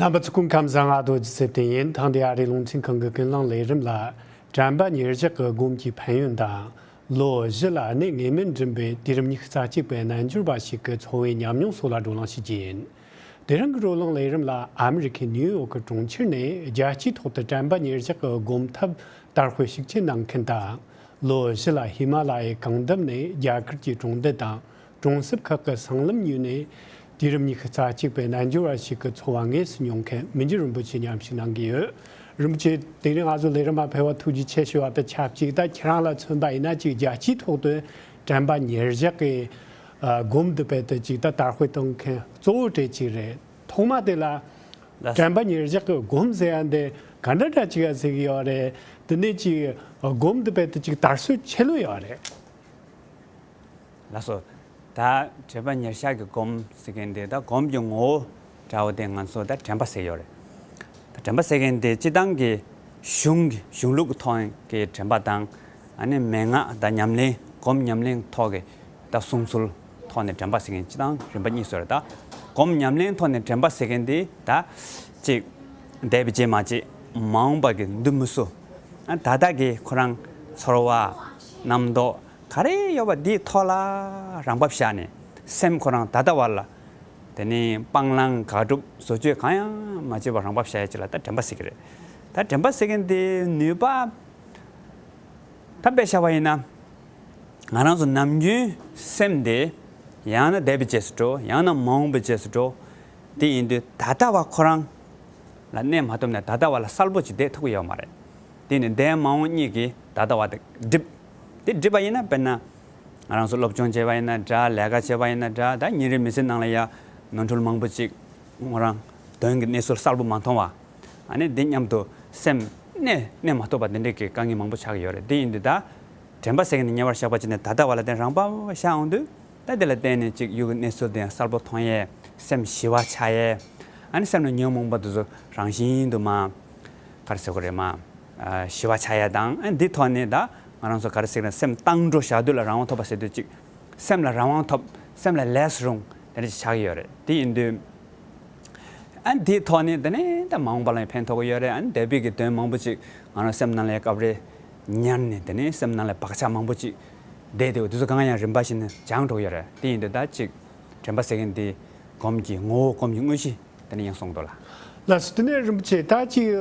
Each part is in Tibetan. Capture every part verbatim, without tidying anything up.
རྣམ་པ་ཚོ་སྐུ་ཁམས་བཟང་། ཨ་རྡོ་རྗེ་ཚེ་བརྟན་ཡིན། ཐེངས་འདིའི་ཨ་རིའི་རླུང་འཕྲིན་ཁང་གི་ཀུན་གླེང་ལས་རིམ་ལ། དྲན་པ་ཉེར་བཞག་གི་སྒོམ་གྱི་ཕན་ཡོན་དང་། ལོ་བཞི་ལ་གནས་ངེས་མེད་འགྲིམ་པའི་དུས་རབས་ཉི་ཤུ་རྩ་གཅིག་པའི་རྣལ་འབྱོར་པ་ཞིག་གི་འཚོ་བའི་ཉམས་མྱོང་སོགས་ལ་བགྲོ་གླེང་ཞུ་རྒྱུ་ཡིན། དེ་རིང་གི་བགྲོ་གླེང་ལས་རིམ་ལ། ཨ་མི་རི་ཁའི་ནིའུ་ཡོག་གི་གྲོང་ཁྱེར་ནས་རྒྱལ་སྤྱིའི་ཐོག་ཏུ་དྲན་པ་ཉེར་བཞག་གི་སྒོམ་ཐབས་དར་སྤེལ་ཤུགས་ཆེན་གནང་མཁན་དང་། ལོ་བཞི་ལ་ཧི་མ་ལ་ཡའི་གངས་འདབས་ནས་རྒྱ་གར་གྱི་གྲོང་སྡེ་དང་གྲོང་གསེབ་ཁག་གི་སྲང་ལམ་བརྒྱུད་ནས། དུས་རབས་ཉི་ཤུ་རྩ་གཅིག་པའི་རྣལ་འབྱོར་བ་ཞིག་གི་འཚོ་བ་དངོས་སུ་མྱོང་མཁན་མི་འགྱུར་རིན་པོ་ཆེ་མཉམ་ཞུགས་གནང་གི་ཡོད། རིན་པོ་ཆེ། དེ་རིང་ང་ཚོ་ལས་རིམ་མ་ཕེབས་པར་ཐུགས་རྗེ་ཆེ་ཞུ་བ་དང་ཆབས་ཅིག་ད་ཁྱེད་རང་ལ་མཚོན་པ་ཡིན་ན། ཅིག་རྒྱལ་སྤྱིའི་ཐོག་ཏུ་དྲན་པ་ཉེར་བཞག་གི་ཨ་སྒོམ་འདི་རྦད་དེ་ཅིག་ད་དར་སྤེལ་གཏོང་མཁན་གཙོ་བོ་གྲས་ཅིག་རེད། ཐོག་མ་དེ་ལ། ལགས་སོ། དྲན་པ་ཉེར་བཞག་གི་སྒོམ་ཟེར་ཡ་འདི་ག་འདྲ་འདྲ་ཅིག་ཡ་ཟེར་གི་ཡོད་རེད། དེ་ནས་ཅིག་སྒོམ་འདི་རྦད་དེ་ཅིག་དར་སྲོལ་ཆེ་ལོས་ཡོད་རེད། ལགས་སོ། ད་དྲན་པ་ཉེར་བཞག་གི་སྒོམ་ཟེར་མཁན་དེ། ད་སྒོམ་གྱི་ངོ་བོ་འདྲ་བོ་དེ་ང་ཚོ་ད་དྲན་པ་ཟེར་གྱི་ཡོད་རེད། ད་དྲན་པ་ཟེར་མཁན་དེ་སྤྱིར་བཏང་གི་གཞུང་གི་གཞུང་ལུགས་ཀྱི་ཐོག་གི་དྲན་པ་དང་། ཨ་ནི་མན་ངག་དང་ཉམས་ལེན། སྒོམ་ཉམས་ལེན་ཐོག་གི་ད་གསུང་ཚུལ་ཐོག་ནས་དྲན་པ་ཟེར་མཁན་སྤྱིར་བཏང་རིམ་པ་གཉིས་སུ་རེད། ད་སྒོམ་ཉམས་ལེན་ཐོག་ནས་དྲན་པ་ཟེར་མཁན་དེ་ད་ཅིག་འདས་པའི་རྗེས་མ་བྱས། མ་འོངས་པ་གི་འདི་མི་སུ། ཨ་ད་ལྟ་གི་ཁོ་རང་ཚོར་བ། རྣམ་རྟོག་ག་རེ་ཡོད་པ་འདིའི་ཐོག་ལ་རང་བབས་བཞག་ནས། སེམས་ཁོ་རང་ད་ལྟ་བ་ལ། དེ་ནས་སྤང་བླང་དགག་སྒྲུབ་བཟོ་བཅོས་གང་ཡང་མ་བྱས་པར་རང་བབས་བཞག་ཡ་ཅིག་ལ་ད་དྲན་པ་ཟེར་གྱི་རེད། ད་དྲན་པ་ཟེར་མཁན་དེའི་ནུས་པ། ད་དཔེ་བཞག་པ་ཡིན་ན། ང་རང་ཚོ་ནམ་རྒྱུན་སེམས་དེ་ཡང་ན་འདས་པའི་རྗེས་སུ་འགྲོ། ཡང་ན་མ་འོངས་པའི་རྗེས་སུ་འགྲོ། དེ་ཡིན་དུས་ད་ལྟ་བ་ཁོ་རང་ལ་གནས་མ་ཐུབ་ནས། ད་ལྟ་བ་ལ་གསལ་པོ་ཅིག་བསྡད་ཐུབ་ཀྱི་ཡོད་མ་རེད། དེ་ནི་འདས་མ་འོངས་གཉིས་ཀྱིས་ད་ལྟ་བ་དེ་སྒྲིབ། དེ་སྒྲིབ་པ་ཡིན་ན། དཔེར་ན་ང་རང་ཚོ་སློབ་སྦྱོང་བྱས་པ་ཡིན་ན་འདྲ། ལས་ཀ་བྱས་པ་ཡིན་ན་འདྲ། ད་ཉིན་རེའི་མི་ཚེ་ནང་ལ་ཡ་ནོར་འཁྲུལ་མང་པོ་ཅིག་ང་རང་དོན་གྱི་གནས་ཚུལ་གསལ་པོ་མ་མཐོང་བ། ཨ་ནི་འདི་མཉམ་དུ་སེམས་གནས་གནས་མ་ཐུབ་པ་འདི་འདྲའི་གི་དཀའ་ངལ་མང་པོ་ཆགས་ཀྱི་ཡོད་རེད། དེ་ཡིན་དུས་ད་དྲན་པ་ཟེར་མཁན་དེ་ཉེ་བར་བཞག་པ་བྱས་ནས་ད་ལྟ་བ་ལ་དེ་རང་བབས་བཞག་འོང་དུས། ད་དེ་ལ་བརྟེན་ནས་ཅིག་ཡུལ་གྱི་གནས་ཚུལ་དེ་ཡང་གསལ་པོ་མཐོང་ཡས། སེམས་ཞི་བ་ཆགས་ཡས། ཨ་ནི་སེམས་ལ་ཉོན་མོངས་པ་དེ་ཚོ་རང་བཞིན་དུ་མ། ག་རེ་ཟེར་དགོས་རེད། མ་ཞི་བ་ཆགས་ཡས་དང་། ཨ་ནི་འདི་ཐོག་ནས་ད་ང་རང་ཚོ་ག་རེ་ཟེར་ན། སེམས་བཏང་འགྲོ་བཞག་དུས་ལ་རང་དབང་ཐོབ་པ་ཟེར་དུས་ཅིག་སེམས་ལ་རང་དབང་ཐོབ། སེམས་ལ་ལས་སུ་རུང་། དེ་འདྲ་ཅིག་ཆགས་ཀྱི་ཡོད་རེད། དེ་ཡིན་དུས། ཨ་འདིའི་ཐོག་ནས་དེ་ནས་ད་མ་འོངས་པ་ལ་ཡང་ཕན་ཐོགས་ཀྱི་ཡོད་རེད། ཨ་ནི་འདས་པའི་གི་དོན་མང་པོ་ཅིག་ང་རང་སེམས་ནང་ལ་ཡང་སྐབས་རེ་ཉར་ནས། དེ་ནས་སེམས་ནང་ལ་བག་ཆགས་མང་པོ་ཅིག་བསྡད་དེ། དེ་ཚོ་གང་ཡང་རིམ་པ་བཞིན་ནས་སྦྱངས་འགྲོ་གི་ཡོད་རེད། དེ་ཡིན་དུས་ད་ཅིག་དྲན་པ་ཟེར་མཁན་འདི་སྒོམ་གྱི་ངོ་བོ། སྒོམ་གྱི་དངོས་གཞི་དེ་ནས་ཡང་གསུངས་འདུག་ལ། ལགས་སོ། དེ་ནས་རིན་པོ་ཆེ། ད་ཅིག་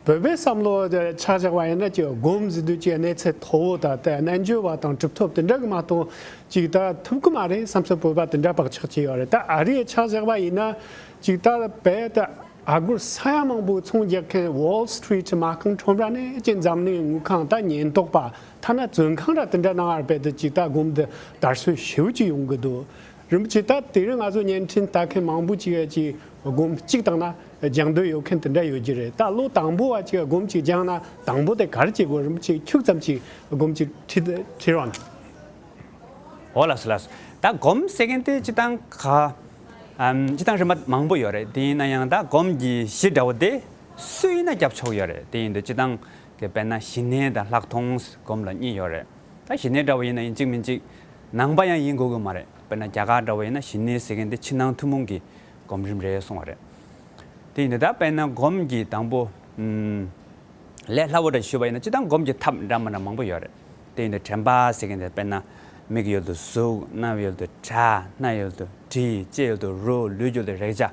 བོད་པའི་བསམ་བློ་ཆ་བཞག་པ་ཡིན་ན། ཅིག་སྒོམ་ཟེར་དུས་ཅིག་གནས་ཚད་མཐོ་བོ་དང་། ད་རྣལ་འབྱོར་བ་དང་གྲུབ་ཐོབ་དེ་འདྲ་གི་མ་གཏོགས་ཅིག་ད་ཐུབ་ཀྱི་མ་རེད་བསམ་སོང་། བོད་པ་དེ་འདྲ་བག་ཆགས་ཅིག་ཡོད་རེད། ད་ཨ་རིའི་ཆ་བཞག་པ་ཡིན་ན། ཅིག་ད་རྦད་དེ་ཨ་སྒོར་ས་ཡ་མང་པོ་ཚོང་རྒྱག་མཁན། Wall Street མ་རྐང་ཁྲོམ་ར་ནས་ཅིག་འཛམ་གླིང་དངུལ་ཁང་དང་ཉེན་རྟོག་པ། ཐ་ན་བཙོན་ཁང་ར་དེ་འདྲ་ནང་ཨ་རྦད་དེ་ཅིག་ད་སྒོམ་འདི་དར་སྲོལ་ཞེ་པོ་ཅིག་ཡོང་གི་འདུག་རིན་པོ་ཆེ། ད་དེ་རིང་ང་ཚོ་བརྙན་འཕྲིན་ལྟ་མཁན་མང་པོ་ཅིག་གིས་ཅིག་སྒོམ་གཅིག་བཏང་ན་སྦྱང་འདོད་ཡོད་མཁན་དེ་འདྲ་ཡོད་ཀྱི་རེད། ད་ལོ་དང་པོ་བ་ཅིག་སྒོམ་ཅིག་སྦྱངས་ན་དང་པོ་དེ་ག་རེ་བྱེད་དགོས། རིན་པོ་ཆེ་ཁྱུག་ཙམ་ཅིག་སྒོམ་ཅིག་ཁྲིད་ཁྲིད་རོགས་གནང་། འོ་ལགས་སོ། ལགས་སོ། ད་སྒོམ་ཟེར་མཁན་དེ་སྤྱིར་བཏང་ག་ཨམ་སྤྱིར་བཏང་རིམ་པ་མང་པོ་ཡོད་རེད། དེ་ཡིན་ན་ཡང་ད་སྒོམ་གྱི་གཞི་འདྲ་བོ་དེ་སུ་ཡིན་ན་རྒྱབ་ཆོག་ཡོད་རེད། དེ་ཡིན་དུས་སྤྱིར་བཏང་གི་དཔེར་ན་ཞི་གནས་དང་ལྷག་མཐོང་སྒོམ་ལ་གཉིས་ཡོད་རེད། ད་ཞི་གནས་འདྲ་བོ་ཡིན་ན་ཡིན་གཅིག་མིན་གཅིག་ནང་པ་ཡང་ཡིན་དགོས་ཀྱི་མ་རེད། དཔེར་ན་རྒྱ་གར་འདྲ་བོ་ཡིན་ན་ཞི་གནས་ཟེར་མཁན་དེ་ཕྱི་ནང་ཐུན་མོང་གི་སྒོམ་རིམ་རེད་གསུངས་པ་རེད། དེ་ཡིན་དུས་ད་དཔེར་ན་སྒོམ་གྱི་དང་པོ་ཨམ་ལས་སླ་བོ་འདྲ་ཞུས་པ་ཡིན་ན། སྤྱིར་བཏང་སྒོམ་གྱི་ཐབས་འདྲ་མི་འདྲ་མང་པོ་ཡོད་རེད། དེ་ཡིན་དུས་དྲན་པ་ཟེར་མཁན་དེ་དཔེར་ན་མིག་གི་ཡུལ་དུ་གཟུགས། རྣ་བའི་ཡུལ་དུ་སྒྲ། སྣ་ཡི་ཡུལ་དུ་དྲི། ལྕེའི་ཡུལ་དུ་རོ། ལུས་ཀྱི་ཡུལ་དུ་རེག་བྱ།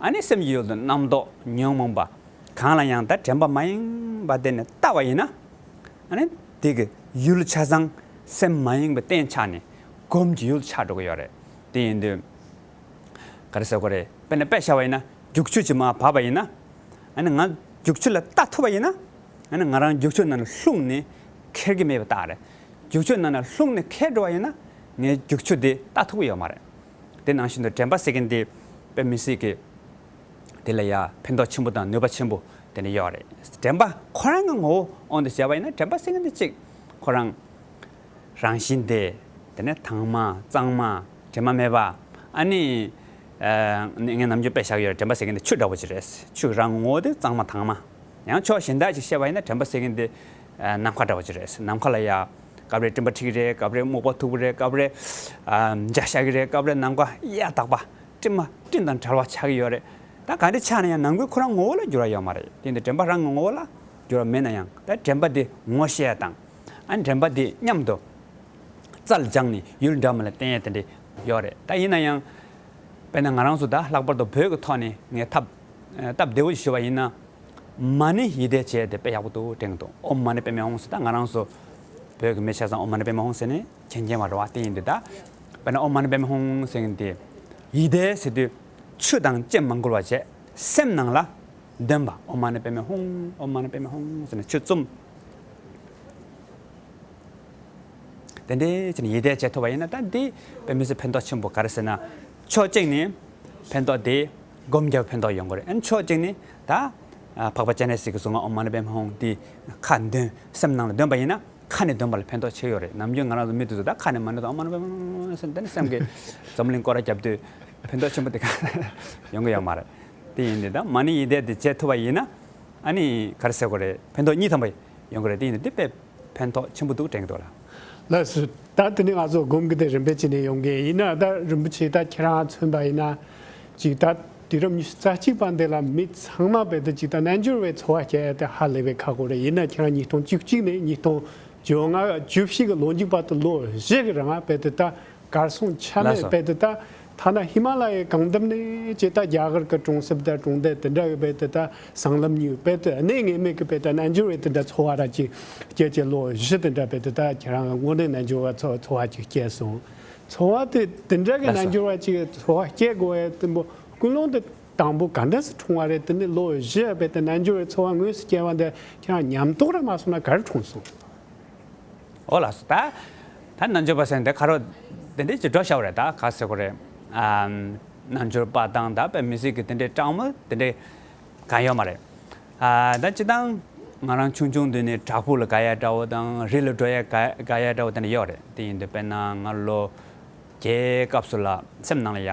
ཨ་ནི་སེམས་ཀྱི་ཡུལ་དུ་རྣམ་རྟོག་ཉོན་མོངས་པ་གང་ལ་ཡང་ད་དྲན་པ་མ་ཡེངས་པ་བསྟེན་ནས་བལྟ་བ་ཡིན་ན། ཨ་ནི་དེ་གི་ཡུལ་ཆ་ཚང་སེམས་མ་ཡེངས་པའི་རྟེན་ཆགས་ནས་སྒོམ་གྱི་ཡུལ་ཆགས་འགྲོ་གི་ཡོད་རེད། དེ་ཡིན་དུས་ག་རེ་ཟེར་དགོས་རེད། དཔེར་ན་དཔེ་བཞག་པ་ཡིན་ན། རྒྱུག་ཆུ་ཅིག་མར་བབས་པ་ཡིན་ན། ཨ་ནི་ང་རྒྱུག་ཆུ་ལ་ལྟ་ཐུབ་པ་ཡིན་ན། ཨ་ནི་ང་རང་རྒྱུག་ཆུ་ནང་ལ་ལྷུང་ནས་ཁེར་གྱི་མེད་པ་རྟགས་རེད། རྒྱུག་ཆུ་ནང་ལ་ལྷུང་ནས་ཁེར་འགྲོ་བ་ཡིན་ན། ངས་རྒྱུག་ཆུ་དེ་ལྟ་ཐུབ་ཀྱི་ཡོད་མ་རེད། དེ་ནང་བཞིན་དུ་དྲན་པ་ཟེར་མཁན་དེ་དཔེ་མི་སྲིད་ཀྱི་དེ་ལ་ཡ་ཕན་ཐོགས་ཆེན་པོ་དང་ནུས་པ་ཆེན་པོ་དེ་ནི་ཡོད་རེད། དྲན་པ་ཁོ་རང་གི་ངོ་བོ་དབང་དུ་བྱས་པ་ཡིན་ན། དྲན་པ་ཟེར་མཁན་དེ་གཅིག་ཁོ་རང་རང་བཞིན་དེ། དེ་ནས་དྭངས་མ་གཙང་མ། དྲི་མ་མེད་པ། ཨ་ནི་ཨ་ངས་ནམ་རྒྱུན་དཔེ་བཞག་ཡོད་རེད། དྲན་པ་ཟེར་མཁན་དེ་ཆུ་འདྲ་བོ་ཅིག་རེད། ཆུ་རང་ངོ་བོ་དེ་གཙང་མ་དྭངས་མ། ཡང་ཕྱོགས་གཞན་དག་ཅིག་བཤད་པ་ཡིན་ན། དྲན་པ་ཟེར་མཁན་དེ་ཨ་ནམ་མཁའ་འདྲ་བོ་ཅིག་རེད། ནམ་མཁའ་ལ་ཡ་སྐབས་རེ་སྤྲིན་པ་འཁྲིགས་ཀྱི་རེད། སྐབས་རེ་སྨུག་པ་མཐུག་པོ་རེད། སྐབས་རེ་ཨ་འཇའ་ཤར་གྱི་རེད། སྐབས་རེ་ནམ་མཁའ་གཡའ་དག་པ། སྤྲིན་མ་སྤྲིན་དང་བྲལ་བ་ཆགས་ཀྱི་ཡོད་རེད། ད་ག་འདྲ་ཆགས་ན་ཡང་ནང་ཁུལ་ཁོ་རང་ངོ་བོ་ལ་འགྱུར་བ་ཡོད་མ་རེད། དེ་འདི་དྲན་པ་རང་གི་ངོ་བོ་ལ་འགྱུར་བ་མེད་ན་ཡང་། ད་དྲན་པ་དེ་ངོ་ཤེས་ཡ་དང་། ཨ་ནི་དྲན་པ་དེ་མཉམ་དུ་རྩལ་སྦྱངས་ནས་ཡུལ་འདྲ་མིན་ལ་བརྟེན་ཡ་དེ་འདྲ་ཡོད་རེད། ད་ཡིན་ན་ཡང་དཔེར་ན་ང་རང་ཚོ་ད་ལྷག་པར་དུ་བོད་ཀྱི་ཐོག་ནས་ངས་ཐབས་སྟབས་བདེ་བོ་ཞིག་ཞུ་བ་ཡིན་ན། མ་ཎི་ཡིད་བཟླས་བྱས་དེ་དཔེ་ཡག་པོ་འདུག་དྲན་གྱི་འདུག་ཨོཾ་མ་ཎི་པདྨེ་ཧཱུྃ་ཟེར། ད་ང་རང་ཚོ་བོད་ཀྱི་མི་ཆ་ཚང་ཨོཾ་མ་ཎི་པདྨེ་ཧཱུྃ་ཟེར་ནས་མཁྱེན་མཁྱེན་པ་རེད་བ། དེ་ཡིན་དུས་ད་དཔེར་ན་ཨོཾ་མ་ཎི་པདྨེ་ཧཱུྃ་ཟེར་མཁན་དེ་ཡིད་བཟླས་ཟེར་དུས་ཆུ་དང་ལྕེ་མ་འགུལ་བ་བྱས། སེམས་ནང་ལ་འདོན་པ། ཨོཾ་མ་ཎི་པདྨེ་ཧཱུྃ། ཨོཾ་མ་ཎི་པདྨེ་ཧཱུྃ་ཟེར་ནས་ཆུ་བཙུམ། དེ་འདྲའི་ཆེད་ནས་ཡིད་བཟླས་བྱེད་ཐུབ་པ་ཡིན་ན། ད་འདི་དཔེ་མི་སྲིད་ཕན་ཐོགས་ཆེན་པོ། ག་རེ་ཟེར་ན། ཕྱོགས་གཅིག་ནས་ཕན་ཐོགས་དེ་སྒོམ་རྒྱག་ཕན་ཐོགས་ཡོང་གི་རེད། ཨ་ནི་ཕྱོགས་གཅིག་ནས་ད་ཨ་འཕགས་པ་སྤྱན་རས་གཟིགས་ཀྱི་གཟུངས་སྔགས་ཨོཾ་མ་ཎི་པདྨེ་ཧཱུྃ་འདི་ཁ་འདོན། སེམས་ནང་ལ་འདོན་པ་ཡིན་ན་ཁ་ནས་འདོན་པ་ལ་ཕན་ཐོགས་ཆེ་ཡོད་རེད། ནམ་རྒྱུན་ང་རང་ཚོ་མི་དེ་ཚོ་ད་ཁ་ནས་མ་འདོན་དུས་ཨོཾ་མ་ཎི་པདྨེ་ཧཱུྃ་ཟེར་ནས། དེ་ནས་སེམས་ཀྱིས་འཛམ་གླིང་སྐོར་ར་བརྒྱབ་དུས་ཕན་ཐོགས་ཆེན་པོ་དེ་ག་ཡོང་གི་ཡོད་མ་རེད། དེ་ཡིན་དུས་ད་མ་ཎི་ཡིད་བཟླས་དེ་བྱེད་ཐུབ་པ་ཡིན་ན། ཨ་ནི་ག་རེ་ཟེར་དགོས་རེད། ཕན་ཐོགས་གཉིས་ཐམ་པ་ཡོང་གི་རེད། དེ་ཡིན་དུས་དེ་དཔེ་ཕན་ཐོགས་ཆེན་པོ་འདུག་དྲན་གྱི་འདུག་ལ། ལགས་སོ། ད་དེ་ནས་ང་ཚོ་སྒོམ་གྱི་དེ་རིམ་པས་བྱས་ནས་ཡོང་གི་ཡིན་ན། ད་རིན་པོ་ཆེ་ད་ཁྱེད་རང་མཚོན་པ་ཡིན་ན། ཅིག་ད་དུས་རབས་ཉི་ཤུ་རྩ་གཅིག་པ་འདི་ལ་མི་ཚང་མ་རྦད་དེ་ཅིག་ད་རྣལ་འབྱོར་བའི་འཚོ་བ་སྐྱེལ་ཡ་དེ་ཧ་ལས་པའི་ཁག་པོ་རེད། ཡིན་ན་ཁྱེད་རང་ཉིས་སྟོང་བཅུ་གཅིག་ནས་ཉིས་སྟོང་བཅོ་ལྔ་བཅུ་བཞི་གི་ལོ་མཇུག་བར་དུ་ལོ་བཞི་གི་རིང་རྦད་དེ་ད་གར་སོང་ཆ་མེད། ལགས་སོ། རྦད་དེ་ད་ཐ་ན་ཧི་མ་ལ་ཡའི་གངས་འདབས་ནས་ཅིག་ད་རྒྱ་གར་གྱི་གྲོང་གསེབ་དང་གྲོང་རྡལ་དེ་འདྲ་གི་རྦད་དེ་ད་སྲང་ལམ་གཉིས་རྦད་དེ་གནས་ངེས་མེད་ཀྱི་རྦད་དེ་རྣལ་འབྱོར་བའི་དེ་འདྲ་འཚོ་བ་ར་ཅིག་སྐྱེལ་བྱས་ལོ་བཞི་དེ་འདྲ་རྦད་དེ་ད་ཁྱེད་རང་དངོས་གནས་རྣལ་འབྱོར་བ་འཚོ་འཚོ་བ་ཅིག་སྐྱེལ་སོང་། འཚོ་བ་དེ་དེ་འདྲ་གི་ལགས་སོ། རྣལ་འབྱོར་བ་ཅིག་འཚོ་བ་སྐྱེལ་དགོས་ཡ་དེ་འབོ་ཀུན་སློང་དེ་དང་པོ་ག་འདྲ་སེ་འཁྲུངས་པ་རེད། དེ་ནས་ལོ་བཞི་རྦད་དེ་རྣལ་འབྱོར་བའི་འཚོ་བ་དངོས་སུ་སྐྱེལ་བ་འདི་ཁྱེད་རང་ཉམས་རྟོགས་ར་མ་སོང་ན་ག་རེ་འཁྲུངས་སོང་། ཨོ་ལགས་སོ། ད་ད་རྣལ་འབྱོར་པ་ཟེར་ནས་དེ་ག་རོ་དེ་འདྲས་ཅིག་འགྲོ་བཞག་པ་རེད། ད་ག་ཟེར་དགོས་རེད། ཨམ། རྣལ་འབྱོར་པ་དང་ད་དཔེ་མི་སྲིད་ཀྱི་དེ་འདྲའི་སྤྲང་མོ་དེ་འདྲས་གང་ཡོད་མ་རེད། ཨ། ད་སྤྱིར་བཏང་ང་རང་ཆུང་ཆུང་དུས་ནས་བྲག་ཕུག་ལ་དགའ་ཡ་འདྲ་བོ་དང་། རི་ལ་འགྲོ་ཡ་དགའ་དགའ་ཡ་འདྲ་བོ་དེ་འདྲ་ཡོད་རེད། དེ་ཡིན་དུས་དཔེར་ན་ང་ལོ་བརྒྱད་སྐབས་སུ་ལ་སེམས་ནང་ལ་ཡ་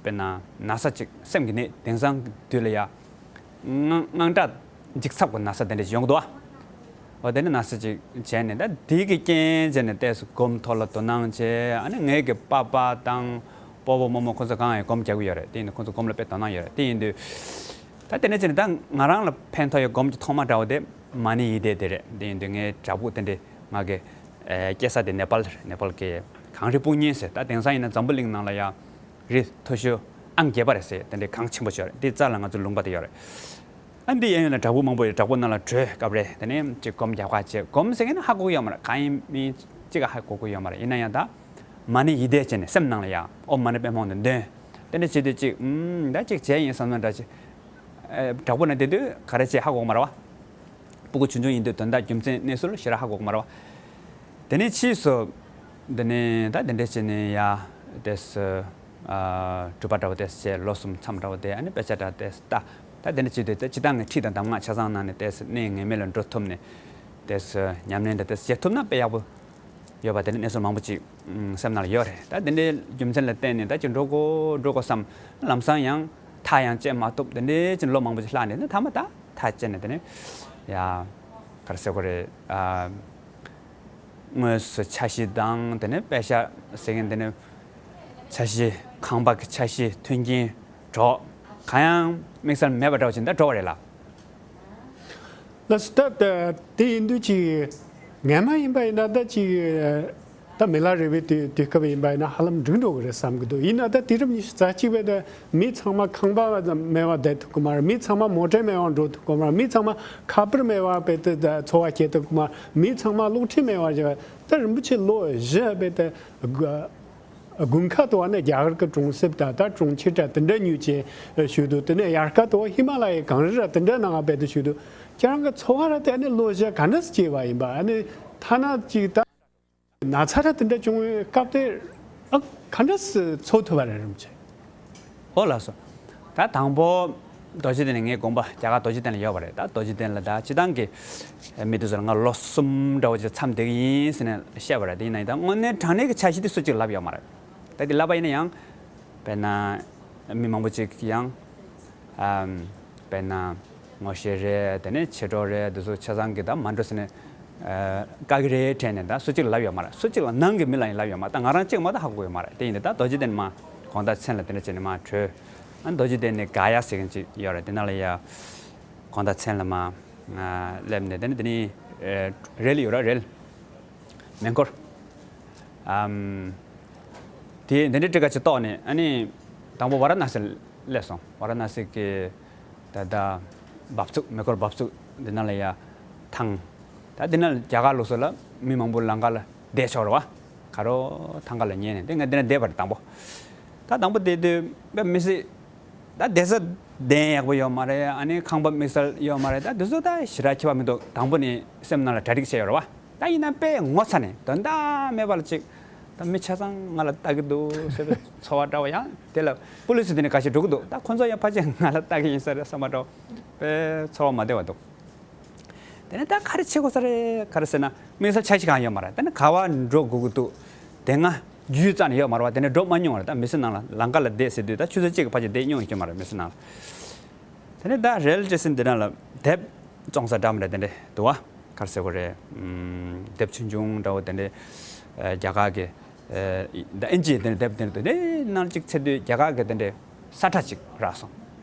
དཔེར་ན་ན་ཚ་ཅིག་སེམས་ཀྱི་ནད། དེང་སང་དུས་ལ་ཡ་དངངས་དངངས་སྐྲག་འཇིགས་ཚབ་ཀྱི་ན་ཚ་དེ་འདྲ་ཞིག་ཡོང་གི་འདུག་ཨ། འོ་དེ་ནི་ན་ཚ་ཅིག་བྱས་ནས། ད་དེ་གི་རྐྱེན་བྱས་ནས་ཏོག་ཙམ་སྒོམ་ཐོག་ལ་དོ་སྣང་བྱས། ཨ་ནི་ངའི་གི་པ་པ་དང་སྤོ་བོ་རྨོ་མོ་ཁོ་ཚོ་གང་ཡང་སྒོམ་རྒྱག་གི་ཡོད་རེད། དེ་ཡིན་དུས་ཁོ་ཚོ་སྒོམ་ལ་དཔེ་དོ་སྣང་ཡོད་རེད། དེ་ཡིན་དུས་ད་དེ་ནས་བྱས་ནས་ད་ང་རང་ལ་ཕན་ཐོགས་ཡོད་སྒོམ་གྱི་ཐོག་མ་འདྲ་བོ་དེ་མ་ཎི་ཡིད་བཟླས་དེ་རེད། དེ་ཡིན་དུས་ངའི་བྲག་ཕུག་དེ་འདྲའི་ང་གི་ཨེ་སྐྱེས་ས་དེ་ནེ་པཱལ་རེད། ནེ་པཱལ་གི་གངས་རི་སྤུངས་གཉེན་ཟེར། ད་དེང་སང་ཡིན་ན་འཛམ་བུ་གླིང་ནང་ལ་ཡ་རི་མཐོ་ཤོས་ཨང་བརྒྱད་པ་རེད་ཟེར། དེ་འདྲའི་གངས་ཆེན་པོ་ཞིག་ཡོད་རེད། དེའི་རྩ་ལ་ང་ཚོའི་ལུང་པ་དེ་ཡོད་རེད། ཨ་འདི་གཡས་གཡོན་ལ་བྲག་ཕུག་མང་པོ་ཡོད། བྲག་ཕུག་ནང་ལ་བྲོས་སྐབས་རེ་དེ་ནས་ཅིག་སྒོམ་རྒྱག་པ་བྱས། སྒོམ་ཟེར་མཁན་ནི་ཧ་གོ་གི་ཡོད་མ་རེད། གང་ཡིན་མིན་ཅིག་ཧ་གོ་གི་ཡོད་མ་རེད། ཡིན་ན་ཡང་ད་མ་ཎི་ཡིད་བཟླས་བྱས་ནས་སེམས་ནང་ལ་ཡ་ཨོཾ་མ་ཎི་པདྨེ་ཧཱུྃ་དེ་འདོན། དེ་འདྲ་བྱེད་དུས་ཅིག་ཨུམ་ད་ཅིག་བྱས་ཡིན་བསམ་ན་འདྲ་ཅིག་ཨེ་བྲག་ཕུག་ན་བསྡད་དུས་ག་རེ་བྱེད་ཧ་གོ་གི་མ་རེད་བ། སྤུ་གུ་ཆུང་ཆུང་ཡིན་དུས་དོན་དག་རྒྱུ་མཚན་གནས་ཚུལ་ཞེ་དྲག་ཧ་གོ་གི་མ་རེད་བ། དེ་ནས་ཕྱིས་སུ་འདི་ནས་ད་དེ་འདྲ་བྱས་ནས་ཡ་ཏོག་ཙམ་ཨ་སྒྲུབ་པ་འདྲ་བོ་ཏོག་ཙམ་བྱས། ལོ་གསུམ་མཚམས་འདྲ་བོ་དེ། ཨ་ནི་དཔེ་ཆ་འདྲ་ཏོག་ཙམ་ལྟ། ད་དེ་འདྲ་བྱས་དུས་ད་སྤྱིར་བཏང་ངས་ཁྲིད་དང་གདམས་ངག་ཆ་ཚང་གནང་ནས་ཏོག་ཙམ་གནས་ངེས་མེད་ལ་འགྲོ་ཐུབ་ནས། ཏོག་ཙམ་ཉམས་ལེན་འདྲ་ཏོག་ཙམ་བྱེད་ཐུབ་ན་དཔེ་ཡག་པོ་ཡོད་པ་དེ་འདྲ་གནས་ཚུལ་མང་པོ་ཅིག་ཨུམ་སེམས་ནང་ལ་ཡོད་རེད། ད་དེ་འདྲའི་རྒྱུ་མཚན་ལ་བརྟེན་ནས་ད་ཅིག་འགྲོ་དགོས་འགྲོ་དགོས་བསམ། ལམ་སང་ཡང་ཐག་ཡང་བཅད་མ་ཐུབ། དེ་འདྲའི་ཅིག་ལོ་མང་པོ་ཅིག་ལྷག་ནས་ནི་མཐའ་མ་ད་ཐག་བཅད་ནས་དེ་ནས་ཡ་ག་རེ་ཟེར་དགོས་རེད། ཨ་དངོས་སུ་འཆར་གཞི་དང་དེ་ནས་དཔེ་ཆ་ཟེར་མཁན་དེ་ནས་འཆར་གཞི། ཁང་པ་གི་འཆར་གཞི། མཐུན་རྐྱེན། གྲོགས། གང་ཡང་དམིགས་བསལ་མེད་པ་འདྲ་བོ་ཅིག་ད་འགྲོ་བ་རེད་ལ། ལགས་སོ། ད་ད་དེ་ཡིན་དུས་ཅིག་སྔ་མ་ཡིན་པ་ཡིན་ན་ད་ཅིག་ད་མི་ལ་རས་པའི་དུས་དུས་སྐབས་ཡིན་པ་ཡིན་ན་ཧ་ལམ་འགྲིག་འགྲོ་གི་རེད་བསམ་གི་འདུག་ཡིན་ན་ད་དུས་རབས་ཉི་ཤུ་རྩ་གཅིག་པའི་ད་མི་ཚང་མ་ཁང་པ་མེད་པ་བསྡད་ཐུབ་གི་མ་རེད། མི་ཚང་མ་མོ་ཊ་མེད་པ་འགྲོ་ཐུབ་གི་མ་རེད། མི་ཚང་མ་ཁ་པར་མེད་པ་བས་ད་འཚོ་བ་སྐྱེལ་ཐུབ་གི་མ་རེད། མི་ཚང་མ་གློག་འཕྲིན་མེད་པ་བྱས། ད་རིན་པོ་ཆེ་ལོ་བཞི་བས་ད་དགུན་ཁ་དུ་བ་ནས་རྒྱ་གར་གྱི་གྲོང་གསེབ་དང་ད་གྲོང་ཁྱེར་དང་དེ་འདྲ་ཉུལ་བྱས་བཞུགས་འདུག་དེ་ནས་དབྱར་ཁ་དུ་བ་ཧི་མ་ལ་ཡའི་གངས་རི་ར་དེ་འདྲ་ནང་རྦད་དེ་བཞུགས་འདུག་ཁྱེད་རང་གི་འཚོ་བ་ར་དེ་ནས་ལོ་བཞི་ག་འདྲ་སེ་སྐྱེལ་བ་ཡིན་པ། ཨ་ནི་ཐ་ན་ཅིག་ད་ན་ཚ་ར་དེ་འདྲ་བྱུང་བའི་སྐབས་དེ་ཨ་ག་འདྲ་སེ་འཚོ་ཐུབ་པ་རེད་རིན་པོ་ཆེ། ཨོ་ལགས་སོ། ད་དང་པོ་རྡོ་རྗེ་གདན་ནས། ངའི་དགོངས་པ་རྒྱ་གར་རྡོ་རྗེ་གདན་ལ་ཡོད་པ་རེད། ད་རྡོ་རྗེ་གདན་ལ་ད་སྤྱིར་བཏང་གི་མི་དེ་ཚོ་ལ་ང་ལོ་གསུམ་འདྲ་བོ་ཅིག་མཚམས་བསྡད་ཀྱི་ཡིན་ཟེར་ནས་བཤད་པ་རེད། དེ་ཡིན་ན་ཡང་ད་དངོས་གནས་དྲང་གནས་ཀྱི་འཆར་གཞི་དེ་སུ་གཅིག་ལབ་ཡོད་མ་རེད། ད་དེ་ལབ་པ་ཡིན་ན་ཡང་དཔེར་ན་མི་མང་པོ་ཅིག་ཡང་ཨམ་དཔེར་ན་ངོ་ཤེས་རེད། དེ་ནས་མཆེད་གྲོགས་རེད། དེ་ཚོ་ཆ་ཚང་གིས་ད་མ་འགྲོ་ཟེར་ནས་ཨ་བཀག་གི་རེད་དྲན་ནས་ད་སུ་གཅིག་ལ་ལབ་ཡོད་མ་རེད། སུ་གཅིག་ལ་ནང་གི་མི་ལ་ཡང་ལབ་ཡོད་མ་རེད། ད་ང་རང་གཅིག་མ་གཏོགས་ཧ་གོ་ཡོད་མ་རེད། དེ་ཡིན་དུས་ད་རྡོ་རྗེ་གདན་མར་དགོང་དག་མཚན་ལ་དེ་འདྲ་བྱས་ནས་མར་བྲོས། ཨ་རྡོ་རྗེ་གདན་ནས་ག་ཡ་ཟེར་མཁན་ཅིག་ཡོད་རེད། དེ་ནང་ལ་ཡ་གོང་ཐང་མཚན་ལ་མ་སླེབས་ནས། དེ་ནས་དེ་ནས་རེལ་ཡོད་ར། རེལ་མེ་འཁོར། ཨམ། དེ་དེ་འདྲའི་ཊི་ཀ་ཅིག་གཏོགས་ནས། ཨ་ནི་དང་པོ་ཝ་ར་ཎ་སི་སླེབས་སོང་། ཝ་ར་ཎ་སི་གི་ད་ལྟ་འབབ་ཚུགས། མེ་འཁོར་འབབ་ཚུགས་འདི་ནང་ལ་ཡ་ཐང་། ད་འདི་ནང་རྒྱ་གར་ལུགས་སྲོལ་ལ་མི་མང་པོ་ལམ་ཁ་ལ་བསྡད་ཆོག་རེད་བ། ག་རོ་ཐང་ཀ་ལ་ཉལ་ནས། དེ་ང་འདི་ན་བསྡད་པ་རེད་དང་པོ། ད་དང་པོ་བསྡད་དུས་དཔེ་མི་སྲིད། ད་བསྡད་ས་གདན་ཡག་པོ་ཡོད་མ་རེད། ཨ་ནི་ཁང་པ་དམིགས་བསལ་ཡོད་མ་རེད། ད་འདི་ཚོ་ད་ཞེ་དྲག་ཁྱད་པར་མི་འདུག། དང་པོ་ནས་སེམས་ནང་ལ་གྲ་སྒྲིག་བྱས་ཡོད་རེད་བ། ད་ཡིན་ན་དཔེ་ངོ་ཚ་ནས་དོན་དག་མེད་པ་ལ་ཅིག། ད་མི་ཆ་ཚང་ང་ལ་ལྟ་གི་འདུག་ཟེར་བའི་ཚོར་བ་འདྲ་བ། ཡང་དེ་ལ་པུ་ལི་སི་དེ་ནས་འགའ་ཤས་འགྲོ་གི་འདུག། ད་ཁོ་ཚོ་ཡང་ཕལ་ཆེར་ང་ལ་ལྟ་གི་ཡིན་ས་རེད་བསམ་པ་འདྲ་བ། དཔེ་ཚོར་བ་མ་བདེ་བ་འདུག། དེ་ནས་ད་ག་རེ་བྱེད་དགོས་ས་རེད། ག་རེ་ཟེར་ན་དམིགས་བསལ་འཆར་གཞི་གང་ཡོད་མ་རེད། དེ་ནས་ག་པར་འགྲོ་དགོས་ཀྱི་འདུག། དེ་སྔ་རྒྱུས་རྩ་ནས་ཡོད་མ་རེད་བ། དེ་ནས་འགྲོ་མ་མྱོང་བ་རེད། ད་མི་ཚེ་ནང་ལ་ལམ་ཁ་ལ་བསྡད་ཟེར་དུས་ད་ཆུ་ཚོད་གཅིག་གི་ཕལ་ཆེར་བསྡད་མྱོང་ཡོད་ཀྱི་མ་རེད་མི་ཚེ་ནང་ལ། དེ་ནས་ད་རེལ་སི་ཊེ་ཤན་འདི་ནང་ལ་དེབ་བཙོང་ས་འདྲ་མི་འདྲ་དེ་འདྲ་འདུག་བ། ག་རེ་ཟེར་དགོས་རེད། ཨམ། དེབ་ཆུང་ཆུང་འདྲ་བོ་དེ་འདྲ། ཨ། རྒྱ་གར་གྱི། ཨ། ད་ཨིན་ཇིའི་དེ་འདྲ་དེབ་དེ་འདྲ་འདུག། དེ་ནང་གཅིག་འཚོལ་དུས་རྒྱ་གར་གྱི་དེ་འདྲ་ས་ཁྲ་ཅིག་རག་སོང་།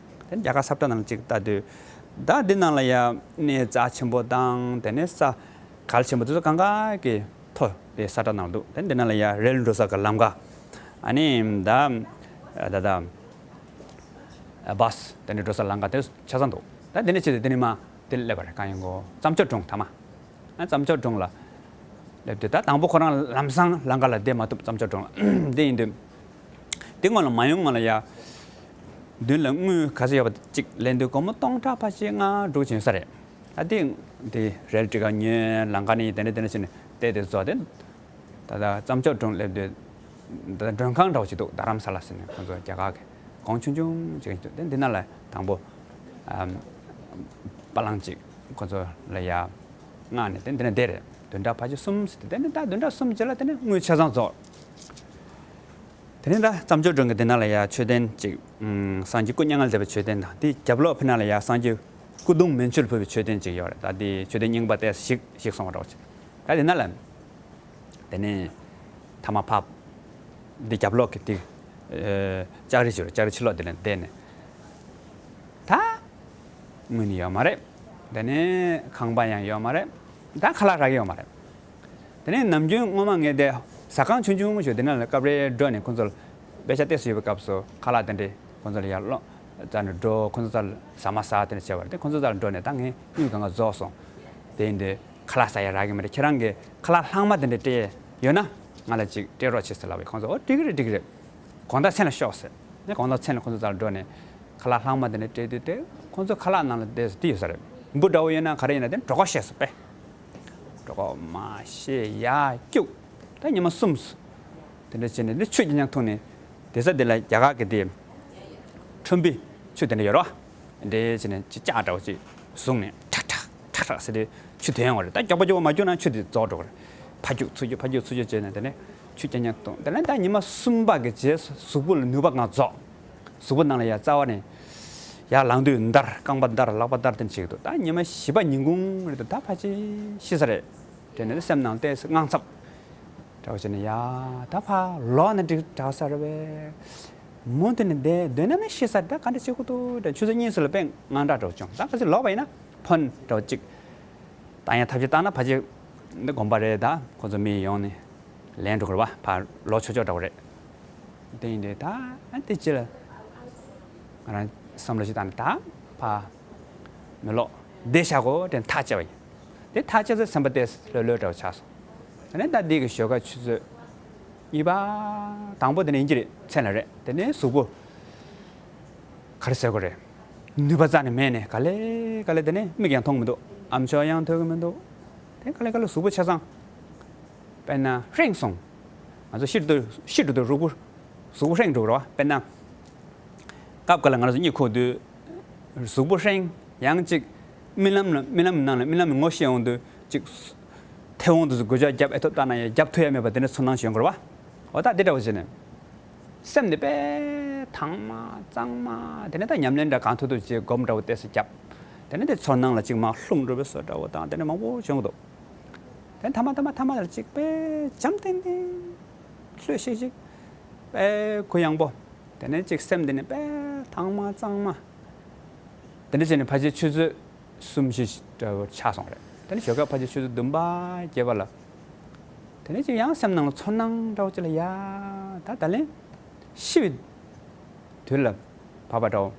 དེ་རྒྱ་གར་ས་ཁྲ་ནང་གཅིག་ལྟ་དུས། ད་འདི་ནང་ལ་ཡ་གནས་རྩ་ཆེན་པོ་དང་། དེ་ནས་ས་གལ་ཆེན་པོ་དེ་ཚོ་གང་ག་གི་ཐོ་དེ་ས་ཁྲ་ནང་འདུག། དེ་འདི་ནང་ལ་ཡ་རེལ་འགྲོ་ས་གི་ལམ་ཁ། ཨ་ནི་ད་ད་ད་བྷ་སི་དེ་འདྲ་འགྲོ་ས་ལམ་ཁ་དེ་ཆ་ཚང་འདུག། ད་དེ་ནས་ཆེད་དུ་དེ་ནས་མ་དེ་སླེབས་པ་རེད། གང་ཡིན་གོ། རྩྭ་མཆོག་སྒྲུང་། ཐ་མ། ཨ། རྩྭ་མཆོག་སྒྲུང་ལ་སླེབས་དུས་ད་དང་པོ་ཁོ་རང་ལམ་སང་ལམ་ཁ་ལ་བསྡད་མ་ཐུབ། རྩྭ་མཆོག་སྒྲུང་ལ་དེ་ཡིན་དུས། དེ་སྔོན་ལ་མ་ཡོང་སྔོན་ལ་ཡ་མདུན་ལ་དངུལ་ག་ཚོད་ཡོད་པ་ཅིག་ལེན་དུས་སྒོར་མོ་སྟོང་ཕྲག་ཕལ་ཆེར་ལྔ་དྲུག་ཅིག་ཡོད་ས་རེད། ད་དེ་དེ་རེལ་ཊི་ཀ་ཉོས། ལམ་ཁ་ནས་དེ་འདྲ་དེ་འདྲ་བྱས་ནས་བལྟས་དེ་ཚོ་དེ། ད་ལྟ་རྩྭ་མཆོག་སྒྲུང་སླེབས་དུས། ད་ལྟ་མགྲོན་ཁང་འདྲ་བོ་ཞིག་འདུག། རྡ་རམ་ས་ལ་ཟེར་ནས། ཁོང་ཚོ་རྒྱ་གར་གྱི་གོང་ཆུང་ཆུང་ཅིག་འདུག། དེ་འདི་ནང་ལ་དང་པོ། ཨམ། པ་ལང་ཅིག་ཁོང་ཚོ་ལ་ཡ་མངགས་ནས། དེ་འདི་ནས་བསྡད་རེད། བདུན་ཕྲག་ཕལ་ཆེར་གསུམ་ཟེར་དུས། དེ་ནས་ད་བདུན་ཕྲག་གསུམ་རྗེས་ལ་དེ་ནས་དངུལ་ཆ་ཚང་རྫོགས། དེ་ནས་ད་རྩྭ་མཆོག་སྒྲུང་གི་དེ་ནང་ལ་ཡ་མཆོད་རྟེན་ཅིག། ཨམ། སངས་རྒྱས་སྐུ་མྱ་ངན་ལས་འདས་པའི་མཆོད་རྟེན་དང་། དེའི་རྒྱབ་ལོགས་ཕི་ནང་ལ་ཡ་སངས་རྒྱས་སྐུ་གདུང་མན་ཆོད་ཕུལ་བའི་མཆོད་རྟེན་ཅིག་ཡོད་རེད། ད་དེའི་མཆོད་རྟེན་རྙིང་པ་དེ་ཞིག་ཞིག་སོང་བ་འདྲ་བོ་ཅིག། ད་དེ་ན་ལ། དེ་ནས་ཐ་མ་ཕབ། འདི་རྒྱབ་ལོགས་ཀྱི་དེ། ཨ། ལྕགས་རི་ཅིག་ཡོད་རེད། ལྕགས་རི་ཕྱི་ལོགས་དེ་ལ་བསྡད་ནས། ད་དངུལ་ནི་ཡོད་མ་རེད། དེ་ནས་ཁང་པ་ཡང་ཡོད་མ་རེད། ད་ཁ་ལག་རག་གི་ཡོད་མ་རེད། དེ་ནས་ནམ་རྒྱུན་སྔོན་མ་ངས་དེ་ཟ་ཁང་ཆུང་ཆུང་ཞིག་དེ་ན་ལ་སྐབས་རེ་འགྲོ་ནས་ཁོང་ཚོ་ལ་དཔེ་ཆ་ལྟ་སྲིད་པའི་སྐབས་སུ་ཁ་ལག་དེ་འདྲས་ཁོང་ཚོ་ལ་ཡར་སློང་། རྩ་ནས་འགྲོ། ཁོང་ཚོ་རྩ་ལ་ཟ་མ་ཟ་དེ་འདྲ་བྱས་པ་རེད། དེ་ཁོང་ཚོ་རྩ་ལ་འགྲོ་ནས་ད་ངས་དངུལ་གང་ག་རྫོགས་སོང་། དེ་ཡིན་དུས་ཁ་ལག་ཟ་ཡ་རག་གི་མ་རེད། ཁྱེད་རང་གིས་ཁ་ལག་ལྷག་མ་དེ་འདྲ་སྤྲད་ཡོད་ན་ང་ལ་ཅིག་སྤྲད་རོགས་བྱེད་ཟེར་ལབ་པས། ཁོང་ཚོ་ཨོ་འགྲིག་གི་རེད། འགྲིག་གི་རེད། དགོང་དག་མཚན་ལ་ཤོག་ཟེར། ནས་དགོང་དག་མཚན་ལ་ཁོང་ཚོ་རྩ་ལ་འགྲོ་ནས་ཁ་ལག་ལྷག་མ་དེ་འདྲ་སྤྲད་དུས། དེ་ཁོང་ཚོ་ཁ་ལག་ནང་ལ་དེ་དེ་ཡོད་ས་རེད། འབུ་འདྲ་བོ་ཡོད་ན་ག་རེ་ཡིན་ན་དེ་གྲོད་ཁོག་བཤལ་སོང་པས། གྲོད་ཁོག་མ་བཤལ་ཡ་སྐྱུག། ད་ཉི་མ་གསུམ་དེ་འདྲ་བྱས་ནས། འདི་ཆུ་རྐྱང་རྐྱང་འཐུང་ནས། དེ་ས་དེ་ལ་རྒྱ་གར་གྱི་དེ་ཁྲོན་པའི་ཆུ་དེ་འདྲ་ཡོད་རེད་བ། འདྲེ་བྱས་ནས་ཅི་ལྕགས་འདྲ་བོ་ཅིག་བཟུང་ནས་ཁྲག་ཁྲག་ཁྲག་ཁྲག་ཟེར་ཏེ་ཆུ་དོན་ཡོང་བ་རེད། ད་མགྱོགས་པོ་མགྱོགས་པོ་མ་བསྐྱུར་ན་ཆུ་དེ་རྫོགས་འགྲོ་གི་རེད། ཕར་རྒྱུག་ཚུར་རྒྱུག་ཕར་རྒྱུག་ཚུར་རྒྱུག་བྱས་ནས། དེ་ནས་ཆུ་རྐྱང་རྐྱང་འཐུང་། དེ་ནས་ད་ཉི་མ་གསུམ་པ་གི་རྗེས་སུ་གཟུགས་པོ་ལ་ནུས་པ་གང་རྫོགས། གཟུགས་པོ་ནང་ལ་ཡ་རྩ་བ་ནས་ཡར་ལངས་དུས་འདར། རྐང་པ་འདར། ལག་པ་འདར། དེ་འདྲ་བྱེད་ཀྱི་འདུག། ད་ཉི་མ་བཞི་པ་ཉིན་གུང་རེད་འདུག། ད་ཕལ་ཆེར་ཤི་ས་རེད་དྲན་ནས། སེམས་ནང་ཏོག་ཙམ་དངངས་འཚབ་འདྲ་བོ་བྱས་ནས། ཡ་ད་ཕར་ལོག་ན་འགྲིག་འདྲ་ས་རེད་པས། མུ་མཐུད་ནས་བསྡད་སྡོད་ན་ནི་ཤི་ས་རེད། ད་ག་འདྲ་བྱེད་དགོས་འདུག་དྲན། ཆུ་ཚོད་གཉིས་ཙམ་ལ་དཔེ་དངངས་སྐྲག་འདྲ་བོ་བྱུང་། ད་གལ་སྲིད་ལོག་པ་ཡིན་ན་ཕོན་འདྲ་བོ་ཅིག། ད་ཡང་ཐབས་ཤེས་བཏང་ན་ཕལ་ཆེར་འདི་དགོན་པ་རེད། ད་ཁོ་ཚོ་མི་ཡོང་ནས་ལེན་འགྲོ་གི་རེད་བ། ཕར་ལོག་ཆོག་ཆོག་འདྲ་བོ་རེད། དེ་ཡིན་དུས་ད་ཨ་དེ་ཅི་ལ་ང་རང་བསམ་བློ་ཞིག་བཏང་ནས། ད་ཕར་མི་ལོག་བསྡད་བཞག་གོ་དྲན་ཐག་བཅད་པ་ཡིན། དེ་ཐག་བཅད་ཚེ་སེམས་པ་ཏོག་ཙམ་ལྷོད་ལྷོད་འདྲ་བོ་ཆགས་སོང་། དེ་ནས་ད་འདི་གི་ཞོགས་ཀ་ཆུ་ཚོད་གཉིས་པ། དང་པོ་དེ་ནས་ཡིན་གྱི་རེད། མཚན་ལ་རེད། དེ་ནས་གཟུགས་པོ་ག་རེ་ཟེར་དགོས་རེད། ནུས་པ་རྩ་ནས་མེད་ནས། ག་ལེ་ག་ལེ། དེ་ནས་མིག་ཡང་མཐོང་མི་འདུག། ཨ་མཆོག་ཡང་ཐོས་ཀྱི་མི་འདུག། དེ་ག་ལེ་ག་ལེ་གཟུགས་པོ་ཆ་ཚང་དཔེར་ན་ཧྲེང་སོང་། ང་ཚོ་ཤི་འགྲོ་ཤི་འགྲོ་དུས་གཟུགས་པོ་གཟུགས་པོ་ཧྲེང་འགྲོ་གི་རེད་བ། དཔེར་ན་སྐབས་འགའ་ལ་ང་རང་ཚོ་གཉིད་ཁུག་དུས་གཟུགས་པོ་ཧྲེང་། ཡང་ཅིག་རྨི་ལམ་ལ་རྨི་ལམ་ནང་ལ་རྨི་ལམ་ངོ་ཤེས་འོང་དུས་ཅིག་མཐེ་བོང་དེ་ཚོ་སྒོ་ལྕགས་རྒྱབ་ཨེ་ཐུབ་བཏང་ན་ཡང་རྒྱབ་ཐུབ་ཡ་མེད་པ་དེ་འདྲ་ཚོར་སྣང་ཞིག་ཡོང་གི་རེད་བ། འོ་ད་དེ་འདྲ་བོ་བྱས་ནས། སེམས་ནི་དཔེ་དྭངས་མ་གཙང་མ། དེ་ནས་ད་ཉམས་ལེན་འདྲ་གང་ཐུབ་ཐུབ་བྱེད། སྒོམ་འདྲ་བོ་ཏོག་ཙམ་བརྒྱབ། དེ་ནས་དེ་ཚོར་སྣང་ལ་ཅིག་མར་ལྷུང་འགྲོ་བའི་བཟོ་འདྲ་བོ་དང་། དེ་ནས་མང་པོ་བྱུང་འདུག། དེ་ནས་ཐ་མ་ཐ་མ་ཐ་མ་ལ་ཅིག་དཔེ་འཇམ་ཐིང་ཐིང་། ལྷོད་ཤིག་ཤིག། དཔེ་གུ་ཡངས་པོ། དེ་ནས་ཅིག་སེམས་འདི་ནས་དཔེ་ཐང་མ་གཙང་མ། དེ་འདྲ་བྱས་ནས་ཕལ་ཆེར་ཆུ་ཚོད་གསུམ་བཞི་འདྲ་བོ་ཆགས་སོང་རེད། དེ་ནས་ཞོགས་ཀས་ཕལ་ཆེར་ཆུ་ཚོད་བདུན་པ་བརྒྱད་པ་ལ། དེ་ནས་ཅིག་ཡང་སེམས་ནང་ལ་ཚོར་སྣང་འདྲ་བོ་ཅིག་ལ་ཡ། ད་ད་ལན་ཤི་བའི་དུས་ལ་བབ་པ་འདྲ་བོ་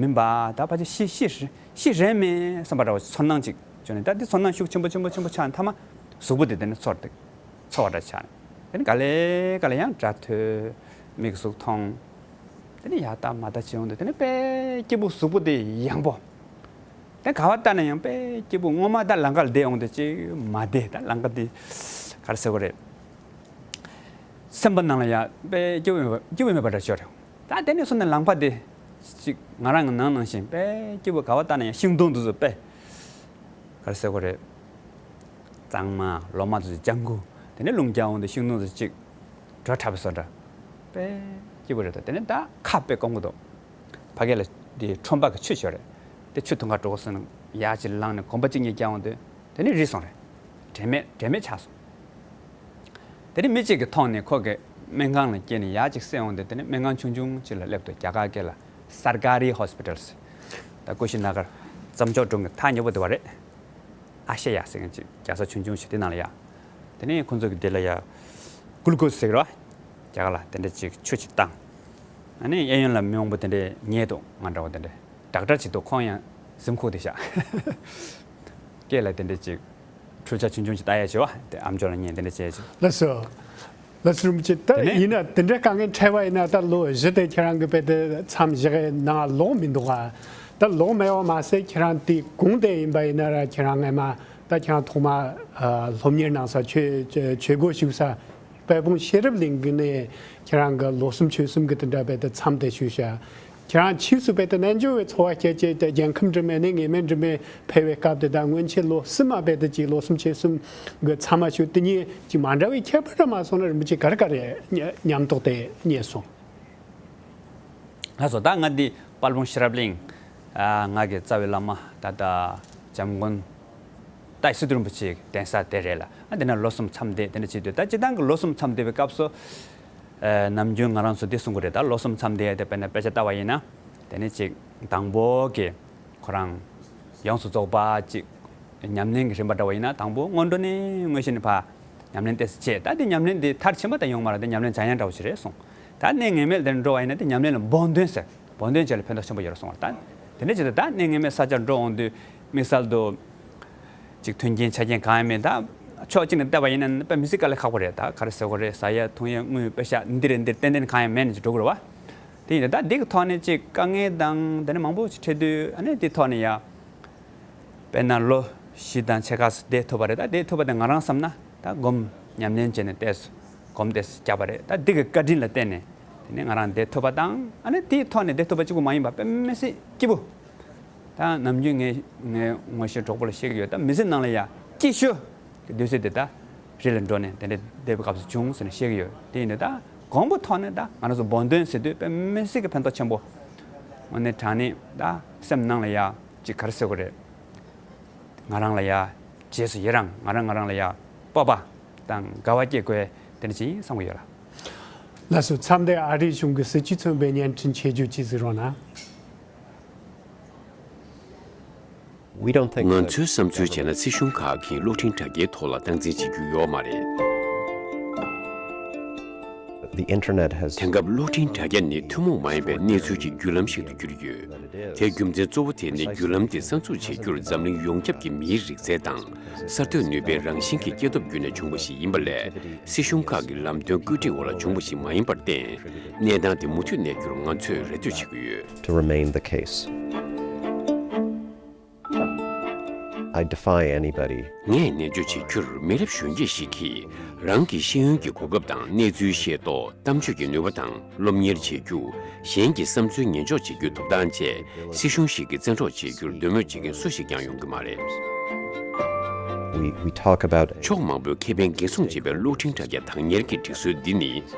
མིན་པ། ད་ཕལ་ཆེར་ཤི་ཤི་ཤི་རན་མེད་བསམ་པ་འདྲ་བོ་ཚོར་སྣང་ཅིག་བྱུང་ནས། ད་འདི་ཚོར་སྣང་ཤུགས་ཆེན་པོ་ཆེན་པོ་ཆེན་པོ་ཆགས་ནས་མཐའ་མ་གཟུགས་པོ་དེ་དེ་ནས་ཚོར་ཏེ་ཚོར་བ་འདྲ་ཆགས་ནས། དེ་ནས་ག་ལེ་ག་ལེ་ཡང་སྒྲ་ཐོས། མིག་གཟུགས་མཐོང་། དེ་ནས་ཡ་ལྟ་མ་ལྟ་བྱེད་ཡོང་དུས། དེ་ནས་དཔེ་སྐྱིད་པོ། གཟུགས་པོ་དེ་ཡང་པོ། དེ་ག་བ་ལྟ་ན་ཡང་དཔེ་སྐྱིད་པོ། སྔོན་མ་ད་ལམ་ཁ་ལ་བསྡད་ཡོང་དུས་ཅིག་མ་བདེ། ད་ལམ་ཁ་དེ་ག་རེ་ཟེར་དགོས་རེད། སེམས་པ་ནང་ལ་ཡ་དཔེ་སྐྱིད་པོ་མེད་པ། སྐྱིད་པོ་མེད་པ་འདྲ་ཤོར་རེད། ད་དེ་ནས་བཟུང་ནས་ལམ་ཁ་དེ་ཅིག་ང་རང་གི་ནང་ནང་བཞིན་དཔེ་སྐྱིད་པོ། ག་བ་ལྟ་ན་ཡང་ཤིང་སྡོང་དེ་ཚོ་དཔེ་ག་རེ་ཟེར་དགོས་རེད། གཙང་མ། ལོ་མ་དེ་ཚོ་ལྗང་གུ། དེ་ནས་རླུང་རྒྱག་འོང་དུས་ཤིང་སྡོང་དེ་ཚོ་ཅིག་བྲོ་འཁྲབ་པའི་བཟོ་འདྲ། དཔེ་སྐྱིད་པོ་རེད། ད་དེ་ནས་ད་ཁ་དཔེ་སྐོམ་གི་འདུག་ཕ་གི་ལ་དེ་ཁྲོམ་པ་གི་ཆུ་ཞོ་རེད། དེ་ཆུ་འཐུང་ག་འགྲོ་དགོས་སོང་ན་ཡ་ཅིག་ལངས་ནས་གོམ་པ་གཅིག་གཉིས་རྒྱག་འོང་དུས་དེ་ནས་རིལ་སོང་རེད། དྲན་མེད་དྲན་མེད་ཆགས་སོང་། དེ་ནས་མི་གཅིག་གིས་མཐོང་ནས་ཁོ་གི་སྨན་ཁང་ལ་སྐྱེལ་ནས་ཡ་གཅིག་བསད་འོང་དུས། དེ་ནས་སྨན་ཁང་ཆུང་ཆུང་གཅིག་ལ་སླེབས་འདུག་རྒྱ་གར་སྐད་ལ་Sarkari Hospitals། ད་ཀུ་ཤི་ན་གར་རྩྭ་མཆོག་སྒྲུང་གི་ཐག་ཉེ་པོ་དེ་བ་རེད། ཨ་ཤེ་ཡ་ཟེར་མཁན་ཅིག་རྒྱལ་ས་ཆུང་ཆུང་ཞིག་དེ་ནང་ལ་ཡ། དེ་ནས་ཁོང་ཚོ་གི་དེ་ལ་ཡ་གུ་ལུ་ཀོ་སི་ཟེར་གི་རེད་བ། རྒྱ་གར་ལ་དེ་འདྲ་ཅིག་ཆུ་ཅིག་བཏང་། ཨ་ནི་གཡས་གཡོན་ལ་མི་མང་པོ་དེ་འདྲ་ཉལ་འདུག་ང་འདྲ་བོ་དེ་འདྲ་ཌོག་ཊར་ཅིག་འདུག་ཁོང་ཡང་གཟིམ་ཁུག་དེ་བཞག་སྐེ་ལ་དེ་འདྲ་ཅིག་འཕྲུལ་ཆ་ཆུང་ཆུང་ཅིག་བཏགས་ཡ་བྱས་བ། དེ་ཨམ་ཅོག་ལ་ཉན། དེ་འདྲ་བྱས་བྱས། ལགས་སོ། ལགས་སོ། རིན་པོ་ཆེ། ད་དེ་ནས་ཡིན་ན་དེ་འདྲའི་དཀའ་ངལ་འཕྲད་པ་ཡིན་ན། ད་ལོ་བཞི་དེ་ཁྱེད་རང་གི་དཔེ་དེ་མཚམས་བཞག་གི་ནང་ལོག་མི་འདུག་ག་ད་ལོག་མེད་པ་མ་ཟད། ཁྱེད་རང་དེ་གོང་དེ་ཡིན་པ་ཡིན་ན་ར། ཁྱེད་རང་སྔས་མ་ད་ཁྱེད་རང་ཐོག་མ་ཨ་སློབ་གཉེར་གནང་ས་ཆོས་ཆོས་སྒོ་ཞུགས་ས་དཔལ་སྤུངས་ཤེས་རབ་གླིང་གི་ནས་ཁྱེད་རང་གི་ལོ་གསུམ་ཕྱོགས་གསུམ་གི་དེ་འདྲ་དཔེ་དེ་མཚམས་དེ་བཞུགས་ཤག་ཁྱེད་རང་ཕྱིས་སུ་དཔེ་དེ་རྣལ་འབྱོར་བའི་འཚོ་བ་སྐྱེལ་ཆེད་དེ་རྒྱལ་ཁམས་འདྲ་མིན་ནས་ངེས་མེད་འདྲ་མིན་ཕེབས་པའི་སྐབས་དེ་དང་། སྔོན་ཆད་ལོ་གསུམ་མ་དཔེ་དེ་ཅིག་ལོ་གསུམ་ཕྱོགས་གསུམ་གི་མཚམས་མ་བཞུགས། དེ་གཉིས་ཅིག་མ་འདྲ་བའི་ཁྱད་པར་འདྲ་མ་སོང་ན། རིན་པོ་ཆེ་ག་རེ་ག་རེ་ཉམས་རྟོགས་དེ་རྙེད་སོང་། ལགས་སོ། ད་ང་འདི་དཔལ་སྤུངས་ཤེས་རབ་གླིང་། ཨ་ང་གི་རྩ་བའི་བླ་མ་ད་ལྟ་འཇམ་མགོན་ཏཱའི་སི་ཏུ་རིན་པོ་ཆེའི་གདན་ས་དེ་རེད་ལ། ཨ་འདི་ན་ལོ་གསུམ་མཚམས་བསྡད། དེ་འདྲ་བྱེད་དུས། ད་སྤྱིར་བཏང་གི་ལོ་གསུམ་མཚམས་བསྡད་པའི་སྐབས་སུ། ཨ་ནམ་རྒྱུན་ང་རང་ཚོ་འདི་གསུང་གི་རེད། ད་ལོ་གསུམ་མཚམས་བསྡད་ཡ་དེ་དཔེར་ན་དཔེ་ཆ་ལྟ་བ་ཡིན་ན། དེ་ནས་ཅིག་དང་པོ་གི་ཁོ་རང་ཡོངས་སུ་རྫོགས་པ་ཅིག་ཉམས་ལེན་གྱི་རིམ་པ་འདྲ་བ་ཡིན་ན། དང་པོ་སྔོན་འགྲོ་ནས་དངོས་གཞི་ནས་ཕར་ཉམས་ལེན་ཏོག་ཙམ་བྱས། ད་དེ་ཉམས་ལེན་དེ་མཐར་ཕྱིན་པ་ད་ཡོང་མ་རེད། དེ་ཉམས་ལེན་འཇམ་དབྱངས་འདྲ་བོ་ཞིག་རེད་གསུངས། ད་གནས་ངེས་མེད་དེར་འགྲོ་བ་ཡིན་ན། དེ་ཉམས་ལེན་ལ་སྦོམ་དོན་ཟེར། སྦོམ་དོན་བྱས་ལ་ཕན་ཐོགས་ཆེན་པོ་ཡོད་རེད་གསུངས་པ་རེད། ད་དེ་འདྲ་བྱས་ཏེ་ད་གནས་ངེས་མེད་ས་ཆར་འགྲོ་འོང་དུས་དམིགས་བསལ་དུ་ཅིག་མཐུན་རྐྱེན་ཆ་རྐྱེན་གང་ཡང་མེད། ད་ཕྱོགས་གཅིག་ནས་བལྟས་པ་ཡིན་ན་དཔེ་མི་སྲིད་དཀའ་ལས་ཁག་པོ་རེད། ད་ག་རེ་ཟེར་དགོས་རེད། ཟ་ཡ་འཐུང་ཡ་དངུལ་པེ་ཤག་འདི་རེད་འདི་རེད་ཏན་ཏན་གང་ཡང་མེད་ནས་ཅིག་འགྲོ་དགོས་རེད་བ། དེ་ཡིན་ད་ད་འདི་གི་ཐོག་ནས་ཅིག་དཀའ་ངལ་དང་དེ་འདྲ་མང་པོ་ཅིག་འཕྲད་དུས། ཨ་ནི་དེ་ཐོག་ནས་ཡ། དཔེར་ན་ལོ་བཞི་དང་ཕྱེད་ཀ་ཙམ་བསྡད་ཐུབ་པ་རེད། ད་བསྡད་ཐུབ་པ་དེ་ང་རང་བསམ་ན་ད་སྒོམ་ཉམས་ལེན་བྱས་ནས་ཏོག་ཙམ་སྒོམ་ཏོག་ཙམ་བརྒྱབ་པ་རེད། ད་འདི་གི་བཀའ་དྲིན་ལ་བརྟེན་ནས་དེ་ནས་ང་རང་བསྡད་ཐུབ་པ་དང་། ཨ་ནི་དེའི་ཐོག་ནས་བསྡད་ཐུབ་པ་གཅིག་པུ་མ་ཡིན་པ་དཔེ་མི་སྲིད་སྐྱིད་པོ། ད་ནམ་རྒྱུན་ངས་ངའི་ངོ་ཤེས་གྲོགས་པོ་ལ་བཤད་ཀྱི་ཡོད། ད་མི་ཚེ་ནང་ལ་ཡ་སྐྱིད་ཤོས་ཀྱི་དུས་ཚོད་དེ་ད་རི་ལ་འགྲོ་ནས་དེ་འདྲ་བསྡད་པའི་སྐབས་སུ་བྱུང་ཟེར་ནས་བཤད་ཀྱི་ཡོད། དེ་ཡིན་དུས་ད་གོང་གི་ཐོག་ནས་ད་ང་རང་ཚོ་སྦོམ་དོན་ཟེར་དུས་དཔེ་མི་སྲིད་ཀྱི་ཕན་ཐོགས་ཆེན་པོ། དངོས་གནས་དྲང་གནས་ད་སེམས་ནང་ལ་ཡ་ཅིག་ག་རེ་ཟེར་དགོས་རེད། ང་རང་ལ་ཡ་རྗེས་སུ་ཡི་རང་། ང་རང་ང་རང་ལ་ཡ་སྤོབས་པ་དང་དགའ་བ་སྐྱེ་དགོས་དེ་འདྲ་ཅིག་ཡིན་བསམ་གྱི་ཡོད་ལ། ལགས་སོ། མཚམས་འདིར་ཨ་རིའི་གཞུང་གི་སྲིད་བྱུས་མཚོན་པའི་བརྙན་འཕྲིན་ཆེད་བརྗོད་ཅིག་གཟིགས་རོགས་གནང་། We don't think ང that ཚོའི་བསམ་ཚུལ་བྱས་ན། སྲིད་གཞུང་ཁག་གིས་གློག་འཕྲིན་དྲ་རྒྱའི་ཐོག་ལ་སྟངས་འཛིན་བྱེད་རྒྱུ་ཡོད་མ་རེད། The internet has དེང་སྐབས་གློག་འཕྲིན་དྲ་རྒྱ་ནི་ཐུན་མོང་མ་ཡིན་པའི་གནས་ཚུལ་གྱི་བརྒྱུད་ལམ་ཞིག་ཏུ་གྱུར་ཡོད། དེའི་རྒྱུ་མཚན་གཙོ་བོ་དེ་ནི་བརྒྱུད་ལམ་དེ་གསར་འཛུགས་བྱེད་རྒྱུར་འཛམ་གླིང་ཡོངས་ཁྱབ་ཀྱི་མིའི་རིག་རྩལ་དང་གསར་གཏོད་ནུས་པའི་རང་བཞིན་གྱི་སྐྱེ་སྟོབས་བརྒྱུད་ནས་བྱུང་བ་ཞིག་ཡིན་པ་ལས། སྲིད་གཞུང་ཁག་གི་ལམ་སྟོན་བཀོད་སྒྲིག་འོག་ལ་བྱུང་བ་ཞིག་མ་ཡིན་པར་བརྟེན། གནས་སྟངས་དེ་མུ་མཐུད་གནས་རྒྱུར་ང་ཚོས་རེ་ལྟོས་བྱེད་ཀྱི་ཡོད། To remain the case. I defy anybody. ངས་ནན་བརྗོད་བྱེད་རྒྱུར། མི་རབས་གཞོན་སྐྱེས་ཤིག་གིས་རང་གི་ཤེས་ཡོན་གྱི་གོ་སྐབས་དང་གནས་ཚུལ་ཤེས་རྟོགས། གཏམ་བརྗོད་ཀྱི་ནུས་པ་དང་སློབ་གཉེར་བྱེད་རྒྱུ། གཞན་གྱི་བསམ་ཚུལ་ཉན་འཇོག་བྱེད་རྒྱུའི་ཐོབ་ཐང་བཅས་སྲིད་གཞུང་ཞིག་གིས་བཙན་འཕྲོག་བྱེད་རྒྱུར་འདོད་མོས་བྱེད་མཁན་སུ་ཞིག་ཀྱང་ཡོང་གི་མ་རེད། We, we talk about ཕྱོགས་མང་པོའི་ཁེ་ཕན་འགན་སྲུང་བྱེད་པའི་གློག་འཕྲིན་དྲ་རྒྱ་བདག་གཉེར་གྱི་སྒྲིག་སྲོལ་འདི་ནི་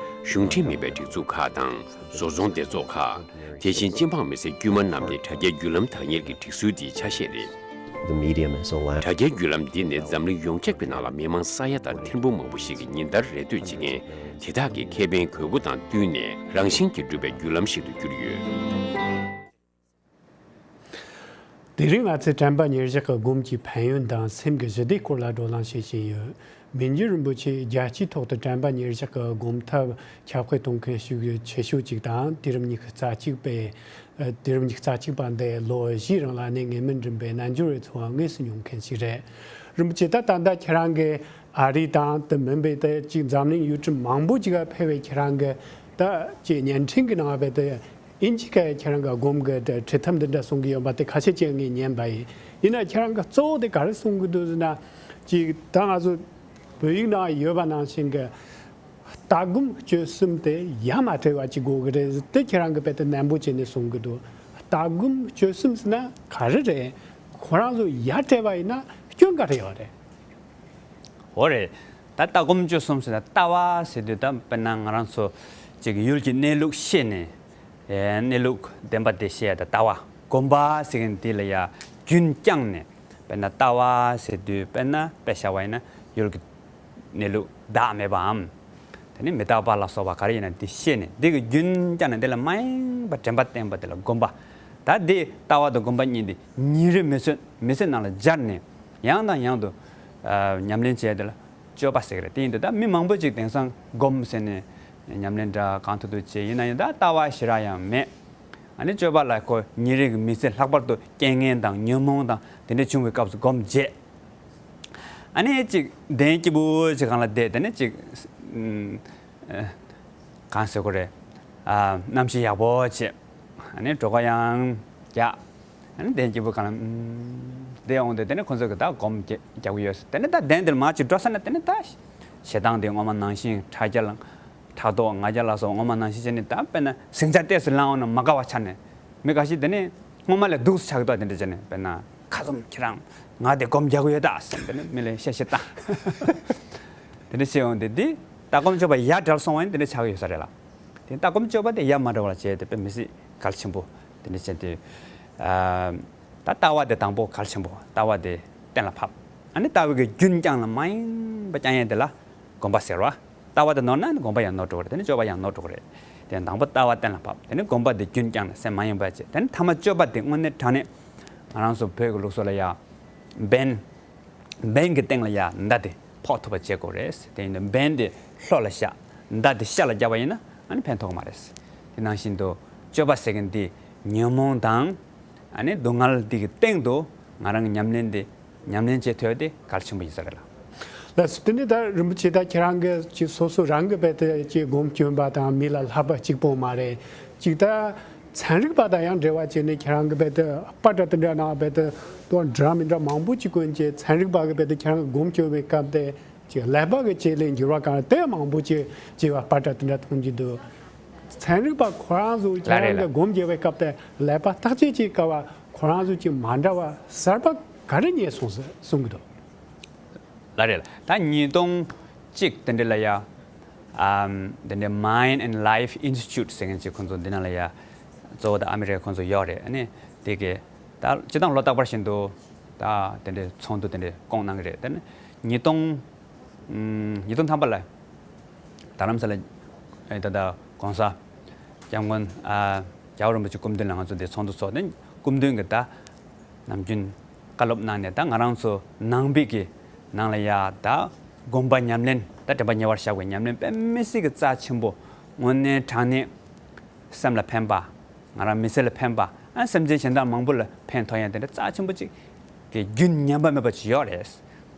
གཞུང་འབྲེལ་མིན་པའི་སྒྲིག་འཛུགས་ཁག་དང་བཟོ་ཚོང་སྡེ་ཚོགས་ཁག་དེ་བཞིན་སྤྱི་འབངས་མི་སེར་དཀྱུས་མ་རྣམས་ཀྱི་དྲ་རྒྱའི་བརྒྱུད་ལམ་བདག་གཉེར་གྱི་སྒྲིག་སྲོལ་འདིའི་ཆ་ཤས་རེད། The medium is a lamp. དྲ་རྒྱའི་བརྒྱུད་ལམ་འདི་ནི་འཛམ་གླིང་ཡོངས་ཁྱབ་ཀྱི་ནང་ལ་མི་མང་ས་ཡ་དང་ཐེར་འབུམ་མང་པོ་ཞིག་གིས་ཉིན་ལྟར་རེ་ལྟོས་བྱེད་མཁན་དེ་དག་གི་ཁེ་ཕན་དགོས་མཁོ་དང་བསྟུན་ནས་རང་བཞིན་གྱིས་གྲུབ་པའི་བརྒྱུད་ལམ་ཞིག་ཏུ་གྱུར་ཡོད། དེ་རིང་ང་ཚོས་དྲན་པ་ཉེར་བཞག་གི་སྒོམ་གྱི་ཕན་ཡོན་དང་སེམས་ཀྱི་ཞི་བདེའི་སྐོར་ལ་བགྲོ་གླེང་བྱེད་བཞིན་ཡོད། མི་འགྱུར་རིན་པོ་ཆེ་རྒྱལ་སྤྱིའི་ཐོག་ཏུ་དྲན་པ་ཉེར་བཞག་གི་སྒོམ་ཐབས་ཁྱབ་སྤེལ་གཏོང་མཁན་ཞིག་ཆེ་ཤོས་གཅིག་དང་། དུས་རབས་ཉི་ཤུ་རྩ་གཅིག་པའི་ཨ། དུས་རབས་ཉི་ཤུ་རྩ་གཅིག་པ་འདིའི་ལོ་བཞིའི་རིང་ལ་གནས་ངེས་མི་འགྲིམ་པའི་རྣལ་འབྱོར་བའི་འཚོ་བ་དངོས་སུ་མྱོང་མཁན་ཞིག་རེད། རིན་པོ་ཆེ། ད་ད་ལྟ་ཁྱེད་རང་གིས་ཨ་རི་དང་དེ་མིན་པའི་དེ་གཅིག་འཛམ་གླིང་ཡུལ་གྲུ་མང་པོ་ཅིག་ལ་ཕེབས་པའི་ཁྱེད་རང་གིས་ད་ཅིག་བརྙན་འཕྲིན་གྱི་ནང་བས་དེ་ཨིན་ཇི་སྐད་ཁྱེད་རང་གིས་སྒོམ་གྱི་དེ་བྲིས་ཐབས་འདི་འདྲ་གསུང་གི་ཡོད་པ་དེ་ཁ་ཤས་ཅིག་ངས་ཉན་པ་ཡིན། ཡིན་ན་ཁྱེད་རང་གིས་གཙོ་བོ་དེ་ག་རེ་གསུང་གི་འདུག་ཟེར་ན། ཅིག་ད་ང་ཚོ་བོད་ཡིག་ནང་ཡོད་པ་ནང་བཞིན་གྱི། ལྟ་སྒོམ་སྤྱོད་གསུམ་དེ་ཡ་མ་བྲལ་བ་ཅིག་དགོས་ཀྱི་རེད། དེ་ཁྱེད་རང་གིས་དཔེ་དེ་ནན་པོ་བྱས་ནས་གསུང་གི་འདུག་ལྟ་སྒོམ་སྤྱོད་གསུམ་ཟེར་ན་ག་རེ་རེད། ཁོ་རང་ཚོ་ཡ་བྲལ་བ་ཡིན་ན་སྐྱོན་ག་རེ་ཡོད་རེད། འོ་རེད། ད་ལྟ་སྒོམ་སྤྱོད་གསུམ་ཟེར་ན་ལྟ་བ་ཟེར་དུས་ད་དཔེར་ན་ང་རང་ཚོ་ཅིག་ཡུལ་གྱི་གནས་ལུགས་ཤེས་ནས། ཨེ། གནས་ལུགས་བདེན་པ་དེ་ཤེས་ཡ་ད་ལྟ་བ། སྒོམ་པ་ཟེར་མཁན་དེ་ལ་ཡ་རྒྱུན་བསྐྱངས་ནས། དཔེར་ན་ལྟ་བ་ཟེར་དུས་དཔེར་ན་དཔེ་བཞག་པ་ཡིན་ན་ཡུལ་གྱི་གནས་ལུགས་བདག་མེད་པའམ། དེ་ནི་མི་རྟག་པ་ལ་སོགས་པ་ག་རེ་ཡིན་ན་དེ་ཤེས་ནས་དེ་གི་རྒྱུན་བསྐྱངས་ནས་དེ་ལ་མ་ཡེངས་པར་དྲན་པ་བསྟེན་པ་དེ་ལ་སྒོམ་པ། ད་དེ་ལྟ་བ་དང་སྒོམ་པ་གཉིས་དེ་ཉིན་རེ་མི་ཚོད་མི་ཚེ་ནང་ལ་སྦྱར་ནས་ཡང་དང་ཡང་དུ་ཨ། ཉམས་ལེན་བྱས་དེ་ལ་སྤྱོད་པ་ཟེར་གི་རེད། དེ་ཡིན་དུས་ད་མི་མང་པོ་ཅིག་དེང་སང་སྒོམ་ཟེར་ནས་ཉམས་ལེན་འདྲ་གང་ཐུབ་ཐུབ་བྱས་ཡིན་ན་ཡང་ད་ལྟ་བ་ཞེ་དྲག་ཡང་མེད། ཨ་ནི་སྤྱོད་པ་ལ་ཁོ་ཉིན་རེ་གི་མི་ཚེ་ལྷག་པར་དུ་རྐྱེན་ངན་དང་ཉོན་མོངས་དང་དེ་འདྲ་བྱུང་བའི་སྐབས་སུ་སྒོམ་བྱས། ཨ་ནི་ཅིག་གདན་སྐྱིད་པོ་ཅིག་སྒང་ལ་བསྡད་དེ་ནས་ཅིག་ཨུམ། ཨ། གང་ཟེར་དགོས་རེད། ཨ། གནམ་གཤིས་ཡག་པོ་བྱས། ཨ་ནི་གྲོད་ཁོག་ཡང་རྒྱགས། ཨ་ནི་གདན་སྐྱིད་པོ་སྒང་ལ་ཨུམ། བསྡད་འོང་དུས་དེ་ནས་ཁོ་ཚོ་གིས་ད་སྒོམ་རྒྱག་རྒྱག་གི་ཡོད་ཟེར། དེ་ནས་ད་གདན་དེར་མར་ཅིག་འགྲོ་ས་ན་དེ་ནས་ད་ཞེ་སྡང་དེ་སྔོན་མ་ནང་བཞིན་ཕྲག་རྒྱ་ལ་ཕྲག་དོག་ང་རྒྱལ་ལ་སོགས་སྔོན་མ་ནང་བཞིན་བྱས་ནས་ད་དཔེར་ན་ཟིང་ཆ་ཏོག་ཙམ་ལངས་འོང་ན་མ་དགའ་བ་ཆགས་ནས། མི་འགའ་ཞིག་དེ་ནས་སྔོན་མ་ལས་སྡུག་ཙམ་ཆགས་ཀྱི་འདུག་དེ་འདྲ་བྱས་ནས་དཔེར་ན་ཁ་ཙུམ་ཁྱེད་རང་ང་དེ་སྒོམ་རྒྱག་གི་ཡོད་ད་ཟེར་དེ་ནས་མི་ལ་བཤད་བཤད་བཏང་། དེ་འདྲ་བྱས་འོང་དེ་འདི་ལྟ་སྒོམ་སྤྱོད་པ་ཡ་བྲལ་སོང་བ་ཡིན་དེ་འདྲ་ཆགས་ཀྱི་ཡོད་ས་རེད་ལ། དེ་ལྟ་སྒོམ་སྤྱོད་པ་དེ་ཡ་མ་བྲལ་བ་བྱས་དེ་དཔེ་མི་སྲིད་གལ་ཆེན་པོ་དེ་འདྲ་བྱས་དེ། ཨ། ད་ལྟ་བ་དེ་དང་པོ་གལ་ཆེན་པོ། ལྟ་བ་དེ་གཏན་ལ་ཕབ། ཨ་ནི་ལྟ་བའི་གི་རྒྱུན་བསྐྱངས་ལ་མ་ཡེངས་པ་བསྐྱང་ཡས་དེ་ལ་སྒོམ་པ་ཟེར་བ། ལྟ་བ་དེ་ནོར་ན་ནི་སྒོམ་པ་ཡང་ནོར་འགྲོ་གི་རེད། དེ་ནི་སྤྱོད་པ་ཡང་ནོར་འགྲོ་གི་རེད། དེ་དང་པོ་ལྟ་བ་གཏན་ལ་ཕབ། དེ་ནི་སྒོམ་པ་དེ་རྒྱུན་བསྐྱངས་ནས་སེམས་མ་ཡེངས་པ་བྱས། དེ་ནི་ཐ་མ་སྤྱོད་པ་དེ་དངོས་གནས་དྲང་གནས་ང་རང་ཚོ་བོད་ཀྱི་ལུགས་སྲོལ་ལ་ཡ་འབེན། འབེན་གྱི་སྟེང་ལ་ཡ་མདའ་དེ་ཕོག་ཐུབ་པ་བྱེད་དགོས་རེད། དེ་ཡིན་དུས་འབེན་དེ་ལྷོ་ལ་བཞག་མདའ་དེ་ཤར་ལ་བརྒྱབ་པ་ཡིན་ན་ཨ་ནི་ཕན་ཐོགས་མ་རེད། དེ་ནང་བཞིན་དུ་སྤྱོད་པ་ཟེར་མཁན་དེ་ཉོན་མོངས་དང་ཨ་ནི་སྡུག་བསྔལ་འདི་གི་སྟེང་དུ་ང་རང་གི་ཉམས་ལེན་དེ་ཉམས་ལེན་བྱེད་ཐུབ་ཡ་དེ་གལ་ཆེན་པོ་ཡིན་ས་རེད་ལ། ལགས་སོ། དེ་ནས་ད་རིན་པོ་ཆེ་ད་ཁྱེད་རང་གི་ཅིག་སོ་སོ་རང་གི་དཔེ་དེ་ཅིག་སྒོམ་སྐྱོན་པ་དང་མི་ལ་ལྷག་པ་གཅིག་པོ་མ་རེད། ཅིག་ད་ཚན་རིག་པ་དང་ཡང་འབྲེལ་བ་བྱས་ནས་ཁྱེད་རང་གི་དཔེ་དེ་པར་འདྲ་དེ་འདྲ་ནང་དཔེ་དེ་ཏོ་འདྲ་མི་འདྲ་མང་པོ་ཅིག་བཀོད་རྗེས་ཚན་རིག་པ་གི་དཔེ་དེ་ཁྱེད་རང་གི་སྒོམ་སྐྱོན་པའི་སྐབས་དེ་ཅིག་ཀླད་པ་གི་བྱེད་ལས་འགྱུར་བ་གང་དེ་མང་པོ་ཅིག་བྱས་པ་པར་འདྲ་དེ་འདྲ་མཐོང་རྒྱུ་འདུག་ཚན་རིག་པ་ཁོ་རང་ཚོ་ཁྱེད་རང་གི་སྒོམ་རྒྱག་པའི་སྐབས་དེ་ཀླད་པ་བརྟག་དཔྱད་བྱེད་སྐབས་ཁོ་རང་ཚོ་ཅིག་མ་འདྲ་བ་གསར་པ་ག་རེ་རྙེད་སོང་ཟེར་གསུང་གི་འདུག་ལ་རེད་ལ། ད་ཉིས་སྟོང་གཅིག་དེ་འདྲ་ལ་ཡ། ཨམ། དེ་འདྲའི་Mind and Life Institute ཟེར་མཁན་ཅིག་ཁོང་ཚོ་འདི་ནང་ལ་ཡ། གཙོ་བོ་ད་ཨ་མི་རི་ཀ་ཁོང་ཚོ་ཡོད་རེད། ཨ་ནི་དེ་གི་ད་སྤྱི་བཏང་ལོ་རྟག་པར་བཞིན་དུ་ད་དེ་འདྲའི་ཚོགས་འདུ་དེ་འདྲའི་བསྐོང་གནང་གི་རེད། དེ་ནི་ཉིས་སྟོང་། ཨམ། ཉིས་སྟོང་ཐམ་པ་ལ་རྡ་རམ་ས་ལ་ཨེ་ད་ད་༸གོང་ས་༸སྐྱབས་མགོན་ཨ་༸རྒྱལ་བ་རིན་པོ་ཆེ་སྐུ་མདུན་ལ་ང་ཚོ་འདི་ཚོགས་འདུ་ཚོགས་ནས་སྐུ་མདུན་གྱི་ད་ནམ་རྒྱུན་བཀའ་སློབ་གནང་ནས་ད་ང་རང་ཚོ་ནང་པའི་གི་ནང་ལ་ཡ་ད་སྒོམ་པ་ཉམས་ལེན་ད་དྲན་པ་ཉེ་བར་བཞག་པའི་ཉམས་ལེན་དཔེ་མི་སྲིད་ཀྱི་རྩ་ཆེན་པོ། དངོས་གནས་དྲང་གནས་སེམས་ལ་ཕན་པ། ང་རང་མི་ཚེ་ལ་ཕན་པ། ཨ་སེམས་ཅན་གཞན་དག་མང་པོ་ལ་ཕན་ཐོགས་ཡ་དེ་འདྲ་རྩ་ཆེན་པོ་ཅིག་གི་རྒྱུན་ཉམས་པ་མེད་པ་ཅིག་ཡོད་རེད།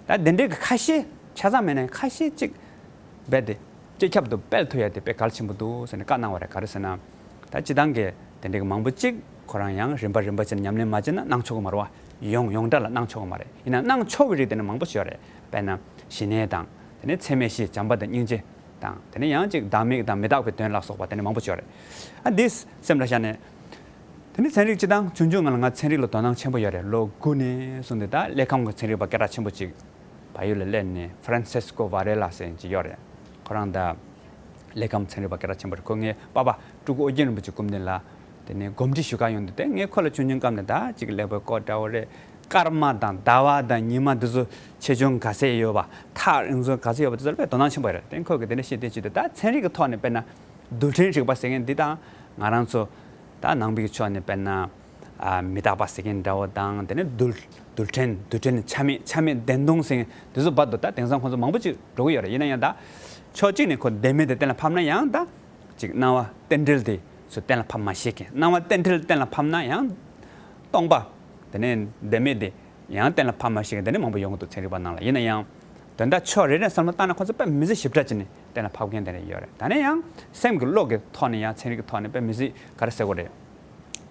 ད་དེ་འདྲའི་གི་ཁ་ཤས་ཆ་ཚང་མེད་ན་ཁ་ཤས་ཅིག་རྦད་དེ་སྤྱི་ཁྱབ་ཏུ་སྤེལ་ཐུབ་ཡ་དེ་དཔེ་གལ་ཆེན་པོ་འདུག་ཟེར་ནས་བཀའ་གནང་བ་རེད། ག་རེ་ཟེར་ན། ད་སྤྱི་བཏང་གི་དེ་འདྲའི་གི་མང་པོ་ཅིག་ཁོ་རང་ཡང་རིམ་པ་རིམ་པ་བྱས་ནས་ཉམས་ལེན་མ་བྱས་ན་གནང་ཆོག་གི་མ་རེད་བ། ཡོངས་ཡོངས་གྲགས་ལ་གནང་ཆོག་གི་མ་རེད། ཡིན་ན་གནང་ཆོག་གི་རིགས་དེ་འདྲ་མང་པོ་ཅིག་ཡོད་རེད། དཔེར་ན་ཞི་གནས་དང་། དེ་ནས་ཚད་མེད་བཞི། བྱམས་པ་དང་སྙིང་རྗེ། དང་། དེ་ནས་ཡང་ཅིག་བདག་མེད་དང་མི་རྟག་པའི་དོན་ལ་སོགས་པ་དེ་ནས་མང་པོ་ཅིག་ཡོད་རེད། ཨ་འདིས་སེམས་ལ་བཞག་ནས། དེ་ནས་ཚན་རིག་སྤྱི་བཏང་ཆུང་ཆུང་སྒང་ལ་ང་ཚན་རིག་ལ་དོ་སྣང་ཆེན་པོ་ཡོད་རེད། ལོ་དགུ་ནས་བཟུང་སྟེ་ད་ཀླད་ཁམས་ཀྱི་ཚན་རིག་པ་སྐད་གྲགས་ཆེན་པོ་ཅིག་བལ་ཡུལ་ལ་སླེབས་ནས་Francisco Varela ཟེར་མཁན་ཅིག་ཡོད་རེད། ཁོ་རང་ད་ཀླད་ཁམས་ཚན་རིག་པ་སྐད་གྲགས་ཆེན་པོ་རེད། ཁོ་ངའི་པ་ཕ་སྤྲུལ་སྐུ་ཨོ་རྒྱན་རིན་པོ་ཆེ་སྐུ་མདུན་ལ་དེ་ནས་གོམས་འདྲིས་ཞུ་གར་ཡོང་དུས་དེ་ངས་ཁོ་ལ་ཆུང་ཆུང་སྐབས་ནས་ད་ཅིག་ཀླད་པའི་སྐོར་འདྲ་བོ་རེད། སྐར་མ་དང་ཟླ་བ་དང་ཉི་མ་འདི་ཚོ་ཆེ་ཆུང་ག་ཚད་ཡོད་པ། ཐག་རིང་ཚོ་ག་ཚད་ཡོད་པ་དེ་ཚོ་ལ་དཔེ་དོ་སྣང་ཆེན་པོ་ཡོད་རེད། དེ་ཁོས་གི་དེ་འདྲ་བཤད་དེ་བྱེད་དུས། ད་ཚན་རིག་གི་ཐོག་ནས་དཔེར་ན་རྡུལ་ཕྲན་རིག་པ་ཟེར་མཁན་འདི་དང་། ང་རང་ཚོ་ད་ནང་པའི་ཕྱོགས་ནས་དཔེར་ན་ཨ་མི་རྟག་པ་ཟེར་མཁན་འདྲ་བོ་དང་། དེ་ནས་རྡུལ་རྡུལ་ཕྲན་རྡུལ་ཕྲན་ཆ་མེད་ཆ་མེད་བདེན་སྟོང་ཟེར་མཁན་འདི་ཚོ་བར་དུ་ད་དེང་སང་ཁོང་ཚོ་མང་པོ་ཅིག་འགྲོ་གི་ཡོད་རེད། ཡིན་ན་ཡང་ད་ཕྱོགས་གཅིག་ནས་ཁོ་བདེན་མེད་དེ་གཏན་ལ་ཕབ་ན་ཡང་། ད་ཅིག་སྣང་བ་རྟེན་འབྲེལ་དེ་ཚོ་གཏན་ལ་ཕབ་མ་ཤེས་མཁན། སྣང་བ་རྟེན་འབྲེལ་གཏན་ལ་ཕབ་ན་ཡང་སྟོང་པ། དེ་ནས་བདེན་མེད་དེ་ཡང་གཏན་ལ་ཕབ་མ་ཤེས་མཁན་དེ་འདྲ་མང་པོ་ཡོང་གི་འདུག་ཚན་རིག་པ་ནང་ལ། ཡིན་ན་ཡང་དོན་དག་ཕྱོགས་རེ་རེ་བསམ་བློ་བཏང་ན་ཁོ་ཚོ་དཔེ་མི་སྲིད་ཞིབ་ཕྲ་བྱས་ནས་གཏན་ལ་ཕབ་མཁན་དེ་འདྲ་ཡོད་རེད། ད་ནས་ཡང་སེམས་ཀྱི་བློ་གི་ཐོག་ནས་ཡང་ཚན་རིག་གི་ཐོག་ནས་དཔེ་མི་སྲིད་ག་རེ་ཟེར་དགོས་རེད།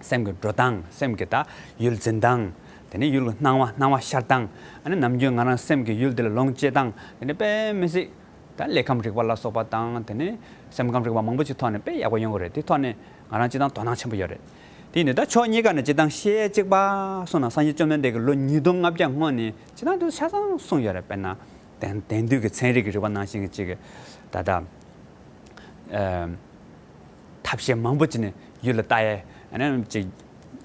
སེམས་ཀྱི་འགྲོ་སྟངས། སེམས་ཀྱི་ད་ཡུལ་འཛིན་སྟངས། དེ་ནས་ཡུལ་གྱི་སྣང་བ། སྣང་བ་ཤར་སྟངས། ཨ་ནི་ནམ་རྒྱུན་ང་རང་སེམས་ཀྱི་ཡུལ་འདི་ལ་ལོངས་སྤྱད་སྟངས། དེ་ནས་དཔེ་མི་སྲིད་ད་ལས་ཁམས་རིག་པ་ལ་སོགས་པ་དང་། དེ་ནས་སེམས་ཁམས་རིག་པ་མང་པོ་ཅིག་ཐོག་ནས་དཔེ་ཡག་པོ་ཡོང་གི་རེད། དེ་ཐོག་ནས་ང་རང་སྤྱིར་བཏང་དོ་སྣང་ཆེན་པོ་ཡོད་རེད། དེ་ཡིན་དུས་ད་ཕྱོགས་གཉིས་ཀ་ནས་སྤྱིར་བཏང་ཤེས་ཡས་གཅིག་པ་སོང་ན། སངས་རྒྱས་བཅོམ་ལྡན་འདས་ཀྱིས་ལོ་ཉིས་སྟོང་ལྔ་བརྒྱ་སྔོན་ནས་སྤྱིར་བཏང་དུ་ཆ་ཚང་གསུངས་ཡོད་རེད། དཔེར་ན་དེང་དེང་དུས་ཀྱི་ཚན་རིག་གི་རིག་པ་ནང་བཞིན་གྱི་ཅིག་ད་ལྟ་ཨ་ཐབས་ཤེས་མང་པོ་བྱས་ནས་ཡུལ་ལ་ལྟ་ཡས། ཨ་ནི་ཅིག་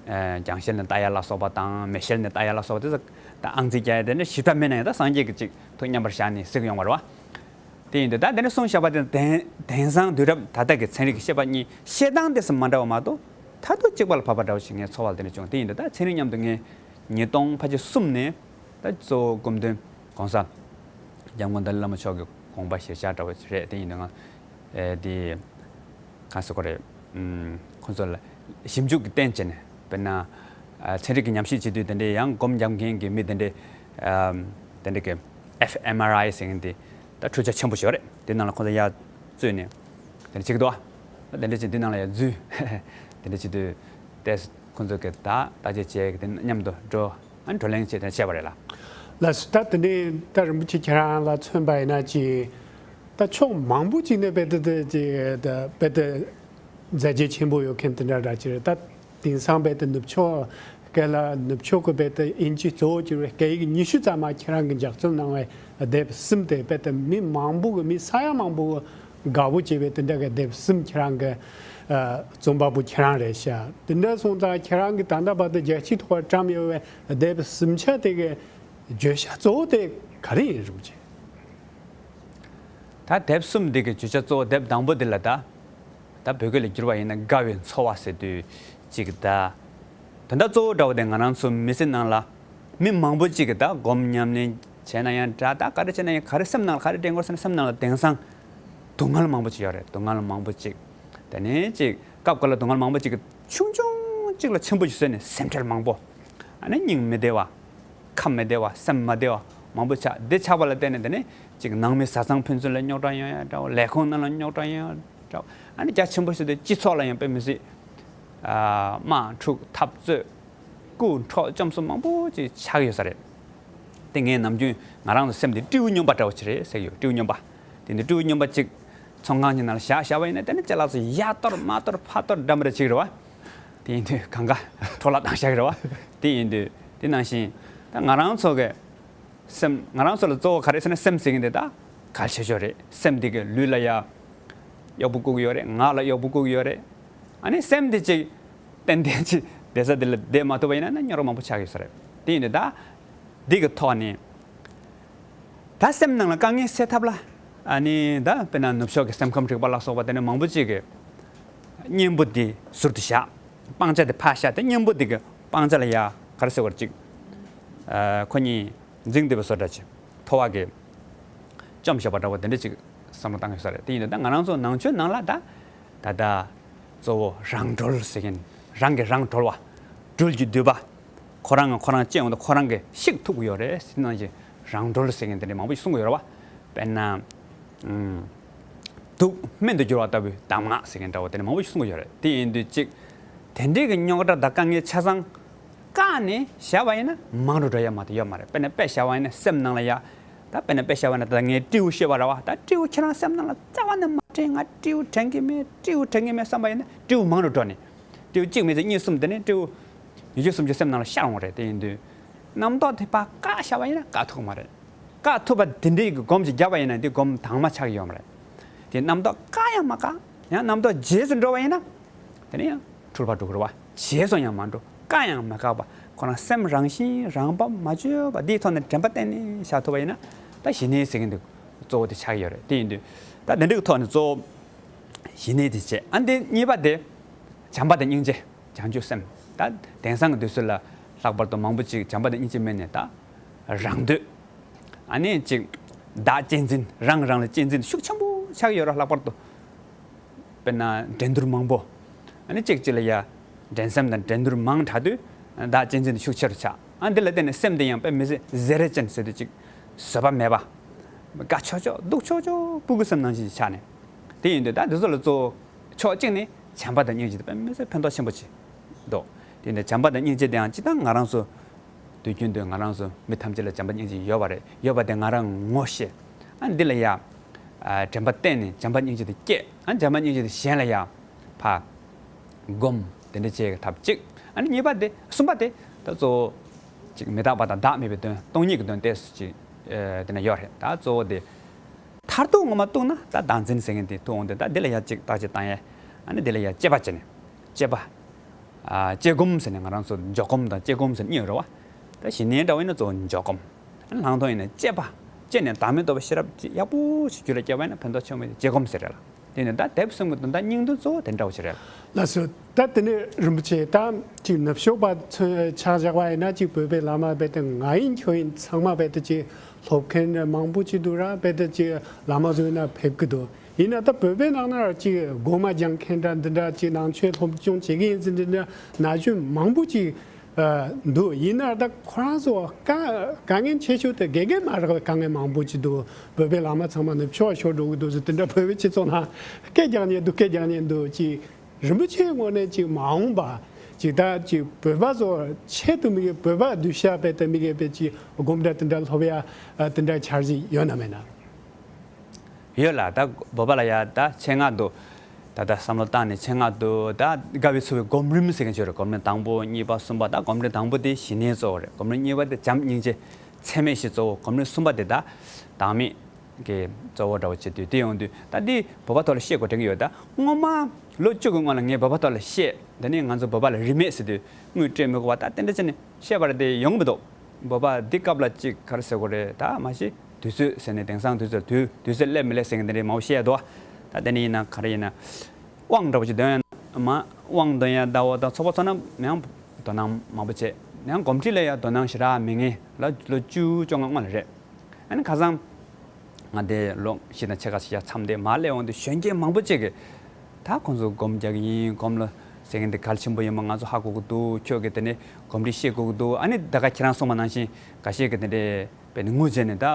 ཨ་རྒྱང་ཤེལ་ནས་ལྟ་ཡས་ལ་སོགས་པ་དང་། མེ་ཤེལ་ནས་ལྟ་ཡས་ལ་སོགས་པ་དེ་ཚོ་ད་ཨང་རྩིས་རྒྱག་ཡས་དེ་འདྲ་ཞིབ་ཕྲ་མེད་ན་ཡང་། ད་སངས་རྒྱས་ཀྱིས་ཅིག་ཐུགས་མཉམ་པར་བཞག་ནས་གཟིགས་ཡོང་བ་རེད་བ། དེ་ཡིན་དུས་ད་དེ་འདྲ་གསུངས་བཞག་པ་དེ་དེང་དེང་སང་དུས་རབས་ད་ལྟ་གི་ཚན་རིག་གི་ཤེས་པ་གཉིས་བཤད་སྟངས་དེ་ཚོ་མ་འདྲ་བ་མ་གཏོགས། མཐར་ཐུག་གཅིག་པ་ལ་བབས་པ་འདྲ་བོ་ཞིག་ངའི་ཚོར་བ་ལ་དེ་འདྲ་བྱུང་། དེ་ཡིན་དུས་ད་ཚན་རིག་མཉམ་དུ་ངས་ཉིས་སྟོང་ཕལ་ཆེར་གསུམ་ནས། ད་གཙོ་བོ་སྐུ་མདུན་གོང་ས་སྐྱབས་མགོན་ཏཱ་ལའི་བླ་མ་མཆོག་གི་དགོངས་པ་གཞིར་བཞག་འདྲ་བོ་རེད། དེ་ཡིན་དུས་ང་ཨེ་དེ་ག་ཟེར་དགོས་རེད། ཨུམ། ཁོང་ཚོ་ལ་ཞིབ་འཇུག་གི་རྟེན་བྱས་ནས། དཔེར་ན་ཨ་ཚན་རིག་གི་ཉམས་ཞིབ་བྱེད་དུས་དེ་འདྲའི་ཡང་སྒོམ་རྒྱབ་མཁན་གྱི་མི་དེ་འདྲའི་ཨམ་དེ་འདྲ་གི་ཨེཕ་ཨེམ་ཨར་ཨའི་ཟེར་མཁན་དེ་ད་འཕྲུལ་ཆས་ཆེན་པོ་ཞིག་ཡོད་རེད། དེ་ནང་ལ་ཁོང་ཚོ་ཡར་བཙུགས་ནས་དེ་འདྲ་བྱེད་ཀྱི་འདུག་ཨ། དེ་འདྲ་བྱེད། དེ་ནང་ལ་ཡར་འཛུལ། དེ་འདྲ་བྱེད་དུས་ཏེ་ཁོང་ཚོ་གི་ད་བརྟག་དཔྱད་བྱས་གི་དེ་མཉམ་དུ་འགྲོ། ཨ་ནི་བགྲོ་གླེང་བྱས་དེ་བྱས་པ་རེད་ལ། ལགས་སོ། ད་དེ་ནས་ད་རིན་པོ་ཆེ་ཁྱེད་རང་ལ་མཚོན་པ་ཡིན་ན་ཅིག་ད་ཕྱོགས་མང་པོ་ཅིག་ནས་རྦད་དེ་དེ་ཅིག་ད་རྦད་དེ་མཛད་རྗེས་ཆེན་པོ་ཡོད་མཁན་དེ་འདྲ་འདྲ་ཅིག་རེད། ད་དེང་སང་རྦད་དེ་ནུབ་ཕྱོགས་སྐད་ལ། ནུབ་ཕྱོགས་ཀྱི་རྦད་དེ་དབྱིན་ཇི་གཙོ་བོ་གྱུར་བའི་སྐད་ཡིག་ཉི་ཤུ་ཙམ་མ་ཁྱེད་རང་གིས་ལྗགས་རྩོམ་གནང་བའི་དེབ་གསུམ་དེ་རྦད་དེ་མི་མང་པོ་གི། མི་ས་ཡ་མང་པོ་གི་དགའ་པོ་བྱེད་པའི་དེ་འདྲ་གི་དེབ་གསུམ་ཁྱེད་རང་གི་ཨ་རྩོམ་པ་པོ་ཁྱེད་རང་རེད་ཤག་དེ་འདྲ་སོང་ཙང་ཁྱེད་རང་གིས་ད་ལྟ་བར་དུ་རྒྱལ་སྤྱིའི་ཐོག་བཀྲམ་ཡོད་པའི་དེབ་གསུམ་ཆ་དེ་གི་བརྗོད་བྱ་གཙོ་བོ་དེ་ག་རེ་ཡིན་རུང་བྱེད། ད་དེབ་གསུམ་འདི་གི་བརྗོད་བྱ་གཙོ་བོ། དེབ་དང་པོ་འདི་ལ་ད་ད་བོད་སྐད་ལ་བསྒྱུར་བ་ཡིན་ན་དགའ་བའི་འཚོ་བ་ཟེར་དུས་ཅིག་ད། དོན་དག་གཙོ་བོ་འདྲ་བོ་དེ་ང་རང་ཚོ་མི་ཚེ་ནང་ལ་མི་མང་པོ་ཅིག་གིས་ད་སྒོམ་ཉམས་ལེན་བྱས་ན་ཡང་འདྲ། ད་ག་རེ་བྱས་ན་ཡང་། ག་རེ་སེམས་ནང་ལ་ག་རེ་དྲན་དགོས་ཟེར་ན། སེམས་ནང་ལ་དེང་སང་སྡུག་བསྔལ་མང་པོ་ཅིག་ཡོད་རེད། སྡུག་བསྔལ་མང་པོ་ཅིག་དེ་ནས་ཅིག་སྐབས་འགའ་ལ་སྡུག་བསྔལ་མང་པོ་ཅིག་གི་ཆུང་ཆུང་ཅིག་ལ་ཆེན་པོ་ཞིག་བཟོས་ནས་སེམས་ཁྲལ་མང་པོ། ཨ་ནི་སྙིང་མི་བདེ་བ། ཁ་མི་བདེ་བ། སེམས་མ་བདེ་བ་མང་པོ་ཆགས། འདི་ཆགས་པ་ལ་བརྟེན་ནས་དེ་ནས་ཅིག་ནང་མི་བཟའ་ཚང་ཕན་ཚུན་ལ་རྙོག་དྲ་ཡོང་ཡ་འདྲ་བོ། ལས་ཁུངས་ནང་ལ་རྙོག་དྲ་ཡོང་ཡ་འདྲ་བོ། ཨ་ནི་རྒྱ་ཆེན་པོ་ཞིག་དེ་སྤྱི་ཚོགས་ལ་ཡང་དཔེ་མི་སྲིད་ཨ་དམག་འཁྲུག་འཐབ་རྩོད། རྐུ་འཕྲོག་བཅོམ་གསུམ་མང་པོ་ཅིག་ཆགས་ཡོད་ས་རེད། དེ་ངས་ནམ་རྒྱུན་ང་རང་ཚོ་སེམས་དེ་སྤྲེའུ་སྨྱོན་པ་འདྲ་བོ་ཅིག་རེད་ཟེར་གྱི་ཡོད། སྤྲེའུ་སྨྱོན་པ། དེ་ནི་སྤྲེའུ་སྨྱོན་པ་ཅིག་ཚོང་ཁང་གི་ནང་ལ་བཞག་བཞག་པ་ཡིན་ན། དེ་ནི་ཅ་ལག་ཚོ་ཡར་གཏོར་མར་གཏོར་ཕར་གཏོར་འདྲ་མི་འདྲ་བྱེད་ཀྱི་རེད་བ། དེ་ཡིན་དུས་གང་ག་འཕྲོ་བརླག་བཏང་བཞག་གི་རེད་བ། དེ་ཡིན་དུས་དེ་ནང་བཞིན་ད་ང་རང་ཚོ་གི་སེམས། ང་རང་ཚོ་ལ་གཙོ་བོ་ག་རེ་ཟེར་ན། སེམས་ཟེར་མཁན་དེ་ད་གལ་ཆེ་ཤོས་རེད། སེམས་དེ་གིས་ལུས་ལ་ཡ་གཡོག་པོ་བསྐུར་གི་ཡོད་རེད། ངག་ལ་གཡོག་པོ་བསྐུར་གི་ཡོད་རེད། ཨ་ནི་སེམས་དེ་ཅིག་ཏན་ཏན་ཅིག་བསྡད་ས་དེ་ལ་བསྡད་མ་ཐུབ་པ་ཡིན་ན་ན་སྙོག་ར་མང་པོ་ཆགས་ཡོད་ས་རེད། དེ་ཡིན་དུས་ད་འདི་གི་ཐོག་ནས་ད་སེམས་ནང་ལ་དཀའ་ངལ་སེལ་ཐབས་ལ། ཨ་ནི་ད་དཔེར་ན་ནུབ་ཕྱོགས་ཀྱི་སེམས་ཁམས་རིག་པ་ལ་སོགས་པ་དེ་ནས་མང་པོ་ཅིག་གིས་གཉེན་པོ་འདི་ཟུར་དུ་བཞག་སྤང་བྱ་དེ་ཕར་བཞག་དེ་གཉེན་པོ་འདི་གི་སྤང་བྱ་ལ་ཡ་ག་རེ་ཟེར་བར་ཅིག་ཨ་ཁོ་གཉིས་འཛིང་བསྡད་པའི་བཟོ་འདྲ་ཅིག་འཐོར་བ་གི་བཅོམ་བཞག་པ་འདྲ་བོ་དེ་འདྲ་ཅིག་བསམ་བློ་བཏང་གི་ཡོད་ས་རེད། དེ་ཡིན་དུས་ད་ང་རང་ཚོ་ནང་ཆོས་ནང་ལ་ད་ད་ལྟ་གཙོ་བོ་རང་གྲོལ་ཟེར་མཁན། རང་གིས་རང་གྲོལ་བ། སྦྲུལ་གྱི་མདུད་པ། ཁོ་རང་ང་ཁོ་རང་བཅད་འོང་དུས་ཁོ་རང་གིས་བཤིག་ཐུབ་ཀྱི་ཡོད་རེད་ཟེར། ནང་བཞིན་རང་གྲོལ་ཟེར་མཁན་དེ་འདྲ་མང་པོ་ཞིག་གསུང་གི་ཡོད་རེད་བ། དཔེར་ན། ཨུམ། དུག་སྨན་དུ་འགྱུར་བ་ལྟ་བུའི་གདམས་ངག་ཟེར་མཁན་འདྲ་བོ་དེ་འདྲ་མང་པོ་ཞིག་གསུང་གི་ཡོད་རེད། དེ་ཡིན་དུས་ཅིག་དེ་འདྲའི་གི་རྙོག་དྲ་དང་དཀའ་ངལ་ཆ་ཚང་བཀག་ནས་བཞག་པ་ཡིན་ན་མང་རུ་འགྲོ་ཡ་མ་གཏོགས་ཡོད་མ་རེད། དཔེར་ན་དཔེ་བཞག་པ་ཡིན་ན་སེམས་ནང་ལ་ཡ། ད་དཔེར་ན་དཔེ་བཞག་པ་ཡིན་ན་ད་ངས་སྤྲེའུ་བཤད་པ་རེད་བ། ད་སྤྲེའུ་ཁྱེད་རང་སེམས་ནང་ལ་རྩ་བ་ནས་མ་དྲན། ང་སྤྲེའུ་དྲན་གི་མེད། སྤྲེའུ་དྲན་གི་མེད་བསམ་པ་ཡིན་ན་སྤྲེའུ་མང་རུ་འགྲོ་ནས། སྤྲེའུ་གཅིག་མིན་ཚེ་གཉིས་གསུམ། དེ་ནས་སྤྲེའུ་ཉི་ཤུ་སུམ་ཅུ་སེམས་ནང་ལ་ཤར་འོང་རེད། དེ་ཡིན་དུས་རྣམ་རྟོག་དེ་ཕར་བཀག་བཞག་པ་ཡིན་ན་བཀག་ཐུབ་ཀྱི་མ་རེད། བཀག་ཐུབ་པ་དེ་འདྲའི་གི་སྒོམ་ཞིག་བརྒྱབ་པ་ཡིན་ན་དེ་སྒོམ་དྭངས་མ་ཆགས་ཀྱི་ཡོད་མ་རེད། དེ་རྣམ་རྟོག་བཀག་ཡང་མ་བཀག་ཡང་རྣམ་རྟོག་རྗེས་སུ་འགྲོ་བ་ཡིན་ན། དེ་ནས་ཡང་འཁྲུལ་པ་འགྲོ་གི་རེད་བ། རྗེས་སུ་ཡང་མ་འགྲོ། བཀག་ཡང་མ་བཀག་པ། ཁོ་རང་སེམས་རང་བཞིན་རང་བབས་མ་བཅོས་པ་འདིའི་ཐོག་ནས་དྲན་པ་གཏན་ནས་བཞག་ཐུབ་པ་ཡིན་ན། ད་ཞི་གནས་ཟེར་མཁན་དེ་གཙོ་བོ་དེ་ཆགས་ཀྱི་ཡོད་རེད། དེ་ཡིན་དུས་ད་དེ་འདྲ་གི་ཐོག་ནས་གཙོ་བོ་ཞི་གནས་དེ་བྱས། ཨ་འདི་གཉིས་པ་དེ་བྱམས་པ་དང་སྙིང་རྗེ། བྱང་ཆུབ་སེམས། ད་དེང་སང་གི་དུས་ཚོད་ལ་ལྷག་པར་དུ་མང་པོ་ཅིག་བྱམས་པ་དང་སྙིང་རྗེ་མེད་ནས་ད་རང་འདོད། ཨ་ནི་ཅིག་བདག་གཅེས་འཛིན། རང་རང་ལ་གཅེས་འཛིན་ཤུགས་ཆེན་པོ་ཆགས་ཡོད་ར། ལྷག་པར་དུ་དཔེར་ན་འགྲན་བསྡུར་མང་པོ། ཨ་ནི་གཅིག་གཅིག་ལ་ཡ་འགྲན་སེམས་དང་འགྲན་བསྡུར་མང་དྲགས་དུས་བདག་གཅེས་འཛིན་ཤུགས་ཆེ་རུ་ཆགས། ཨ་འདི་ལ་བརྟེན་ནས་སེམས་དེ་ཡང་དཔེ་མི་སྲིད་བཟེ་རེ་ཅན་ཟེར་དུས་ཅིག་བཟོད་པ་མེད་པ། དགའ་ཆོག་ཆོག་སྡུག་ཆོག་ཆོག་སྤུ་གུ་སེམས་ནང་བཞིན་ཆགས་ནས། དེ་ཡིན་དུས་ད་འདི་ཚོ་ལ་གཙོ་བོ་ཕྱོགས་གཅིག་ནས་བྱམས་པ་དང་སྙིང་རྗེ་དེ་དཔེ་མི་སྲིད་ཕན་ཐོགས་ཆེན་པོ་ཅིག་འདུག་དེ་ཡིན་དུས་བྱམས་པ་དང་སྙིང་རྗེ་དེའང་སྤྱིར་བཏང་ང་རང་ཚོ་དུས་རྒྱུན་དུ་ང་རང་ཚོ་མི་ཐམས་ཅད་ལ་བྱམས་པ་སྙིང་རྗེ་ཡོད་པ་རེད། ཡོད་པ་དེ་ང་རང་ངོ་ཤེས། ཨ་འདི་ལ་ཡ་ཨ་དྲན་པ་གཏད་ནས་བྱམས་པ་སྙིང་རྗེ་དེ་སྐྱེ། ཨ་བྱམས་པ་སྙིང་རྗེ་དེ་གཞན་ལ་ཡ་ཕར་སྒོམ། དེ་འདྲ་བྱེད་ཀྱི་ཐབས་གཅིག་ཨ་ནི་གཉིས་པ་དེ། གསུམ་པ་དེ་ད་གཙོ་བོ་ཅིག་མི་རྟག་པ་དང་བདག་མེད་པའི་དོན། སྟོང་ཉིད་ཀྱི་དོན་ཏོག་ཙམ་ཅིག་ཨ་དེ་ན་ཡོད་རེད། ད་གཙོ་བོ་དེ་མཐར་ཐུག་ངོ་མ་གཏུགས་ན་ད་བདག་འཛིན་ཟེར་མཁན་དེ་ཐུག་འོང་དུས། ད་འདི་ལ་ཡ་ཅིག་བརྟག་དཔྱད་བཏང་ཡས། ཨ་ནི་འདི་ལ་ཡ་དཔྱད་པ་བྱས་ནས། དཔྱད་པ། ཨ་དཔྱད་སྒོམ་ཟེར་ནས་ང་རང་ཚོ་འཇོག་སྒོམ་དང་དཔྱད་སྒོམ་ཟེར་གཉིས་ཡོད་རེད་བ། ད་ཞི་གནས་འདྲ་བོ་ཡིན་ན་གཙོ་བོ་འཇོག་སྒོམ། ཨ་ནི་ལྷག་མཐོང་ཡིན་ན་དཔྱད་པ། དཔྱད་ནས་བདག་མེད་རྟོགས་པའི་ཤེས་རབ་ཅིག་ཡག་པོ་ཞིག་རྒྱུད་ལ་སྐྱེ་བ་ཡིན་ན་ཕན་ཐོགས་ཆེན་པོ་ཡོད། དཔྱད་སྒོམ་ཟེར་རེད་ལ། དེ་ནས་ད་དེབ་གསུམ་གྱི་དོན་དག་སྙིང་དོན་གཙོ་བོ་དེ་འདྲ་བོ་ཞིག་རེད། ལགས་སོ། ད་དེ་ནས་རིན་པོ་ཆེ་ད་ཅིག་ནུབ་ཕྱོགས་པ་ཚོས་ཆ་བཞག་པ་ཡིན་ན། ཅིག་བོད་པའི་བླ་མ་རྦད་དེ་ང་ཡིན་ཁྱོད་ཡིན་ཚང་མ་རྦད་དེ་ཅིག་སློབ་མཁན་མང་པོ་ཅིག་འདུག་ར། རྦད་དེ་ཅིག་བླ་མ་ཚོའི་ནང་ཕེབས་ཀྱི་འདུག་ཡིན་ན་ད་བོད་པའི་ནང་ན་ཅིག་སྒོམ་སྦྱང་མཁན་འདྲ་འདི་འདྲ། ཅིག་ནང་ཆོས་སློབ་སྦྱོང་བྱེད་ཀྱི་ཡིན་ཟེར་འདི་འདྲ་ན་གཞོན་མང་པོ་ཅིག་ཨ་འདུག་ཡིན་ན་ད་ཁོ་རང་ཚོ་དཀའ་དཀའ་ངལ་ཆེ་ཤོས་དེ་དགེ་རྒན་མ་རག་པའི་དཀའ་ངལ་མང་པོ་ཅིག་འདུག་བོད་པའི་བླ་མ་ཚང་མ་ནུབ་ཕྱོགས་ཤོར་འགྲོ་གི་འདུག་ཟེར་དེ་འདྲ་བོད་པའི་སྤྱི་ཚོགས་ནང་སྐད་རྒྱག་མཁན་འདུག་སྐད་རྒྱག་མཁན་འདུག་ཅིག་རིན་པོ་ཆེའི་ངོས་ནས་ཅིག་མ་འོངས་པ་ཅིག་ད་ཅིག་བོད་པ་ཚོ་ཆེད་དུ་དམིགས་བོད་པ་གདུལ་བྱ་རྦད་དེ་དམིགས་པའི་ཅིག་སྒོམ་གྲྭ་དེ་འདྲ་སློབ་ཡ་དེ་འདྲ་འཆར་གཞི་ཡོད་ན་མེད་ན། ཡོད་ལ། ད་བོད་པ་ལ་ཡ་ད་ཆེད་མངགས་འདུག་ད་ལྟ་བསམ་བློ་བཏང་ནས་ཆེད་མངགས་འདུག་ད་དགའ་བའི་ཚོར་བའི་སྒོམ་རིམ་ཟེར་མཁན་ཅིག་ཡོད་རེད། སྒོམ་རིམ་དང་པོ་གཉིས་པ་གསུམ་པ། ད་སྒོམ་རིམ་དང་པོ་དེ་ཞི་གནས་གཙོ་བོ་རེད། སྒོམ་རིམ་གཉིས་པ་དེ་བྱམས་སྙིང་རྗེ་ཚད་མེད་བཞི་གཙོ་བོ། སྒོམ་རིམ་གསུམ་པ་དེ་ད་བདག་མེད་ཀྱི་གཙོ་བོ་འདྲ་བོ་བྱེད་དུས། དེ་ཡོང་དུས་ད་འདི་བོད་པ་ཐོག་ལ་བཤད་དགོས་དྲན་གྱི་ཡོད། ད་སྔོན་མ་ལོ་བཅུ་གི་སྔོན་ལ་ངས་བོད་པ་ཐོག་ལ་བཤད། འདི་ནི་ང་ཚོ་བོད་པ་ལ་རིས་མེད་ཟེར་དུས་དངུལ་སྤྲད་མི་དགོས་པ་ད་དེ་འདྲ་བྱས་ནས་བཤད་པ་རེད་དེ་ཡོང་གི་མི་འདུག་བོད་པ་འདི་སྐབས་ལ་ཅིག་ག་རེ་ཟེར་དགོས་རེད། ད་མ་གཞི་དུས་ཚོད་ཟེར་ནས་དེང་སང་དུས་ཚོད་དུས་དུས་ཚོད་སླེབས་མི་སླེབས་ཟེར་མཁན་དེ་འདྲའི་མང་པོ་བཤད་འདུག་ད་དེ་ནི་ཡིན་ན་ག་རེ་ཡིན་ན་དབང་འདྲ་བོ་ཅིག་འདོན་ཡ་མ། དབང་འདོན་ཡ་ད་འོ་ད་ཚོགས་པ་ཚོགས་ན་ཡང་དོ་སྣང་མང་པོ་བྱེད། ཡང་གོམས་འདྲིས་ལ་ཡ་དོ་སྣང་ཞེ་དྲག་མེད་མཁན་ལ་ལོ་བཅུ་བཅོ་ལྔ་སྔོན་ལ་རེད། ཨ་ནི་ཁ་སང་ང་དེ་ལོ་བཞི་དང་ཕྱེད་ཀ་ཞིག་ཡར་མཚམས་དེ་མར་སླེབས་འོང་དུས་གཞོན་སྐྱེས་མང་པོ་ཅིག་གིས་ད་ཁོང་ཚོ་སྒོམ་རྒྱག་གི་ཡིན། སྒོམ་ལ་ཟེར་མཁན་དེ་གལ་ཆེན་པོ་ཡིན་པ་ང་ཚོ་ཧ་གོ་གི་འདུག་ཁྱོད་ཀྱིས་དེ་ནས་གོམས་འདྲིས་བཤད་དགོས་ཀྱི་འདུག་ཨ་ནི་ད་ག་ཁྱེད་རང་གསུངས་པ་ནང་བཞིན་འགའ་ཤས་ཀྱིས་དེ་འདྲའི་དཔེ་ནི་ངུ་བྱས་ནས་ད་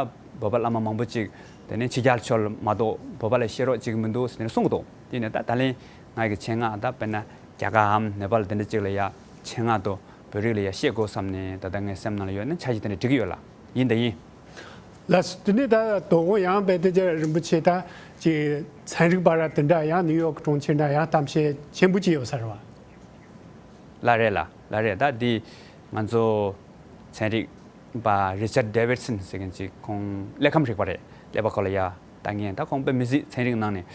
བོད་པ་བླ་མ་མང་པོ་ཅིག་དེ་ནས་ཕྱི་རྒྱལ་ཕྱོགས་ལ་མ་གཏོགས་བོད་པ་ལ་བཤད་རོགས་བྱེད་ཀྱི་མི་འདུག་ཟེར་ནས་གསུང་གི་འདུག་དེ་ནས་ད་ད་ལན་ང་གི་ཆེད་མངགས་ད་དཔེར་ན་རྒྱ་གར་འམ་ནེ་པཱལ་དེ་འདྲ་ཅིག་ལ་ཡ་ཆེད་མངགས་དུ་བོད་རིགས་ལ་ཡ་བཤད་དགོས་བསམ་ནས་ད་ལྟ་ངའི་སེམས་ནང་ལ་ཡོད་ན་འཆར་གཞི་དེ་འདྲ་སྒྲིག་གི་ཡོད་ལ། ཡིན་ད་ཡིན། ལགས་སོ། དེ་ནས་ད་དོ་དགོང་ཡང་རྦད་དེ་རྒྱ་རིན་པོ་ཆེ་ད་ཅིག་ཚན་རིག་པ་ར་དེ་འདྲ་ཡང་ནིའུ་ཡོག་གྲོང་ཁྱེར་འདྲ་ཡང་གཏམ་བཤད་ཆེན་པོ་ཅིག་ཡོད་ས་རེད་བ། ལགས་རེད་ལགས། ལགས་རེད། ད་འདི་ང་ཚོ་ཚན་རིག་པ་རི་ཅར་ཌེ་ཝིད་སན་ཟེར་མཁན་ཅིག་ཁོང་ཀླད་ཁམས་རིག་པ་རེད། ཀླད་པ་སྐོར་ལ་ཡ་ལྟ་མཁན། ད་ཁོང་དཔེ་མི་སྲིད་ཚན་རིག་ནང་ནས་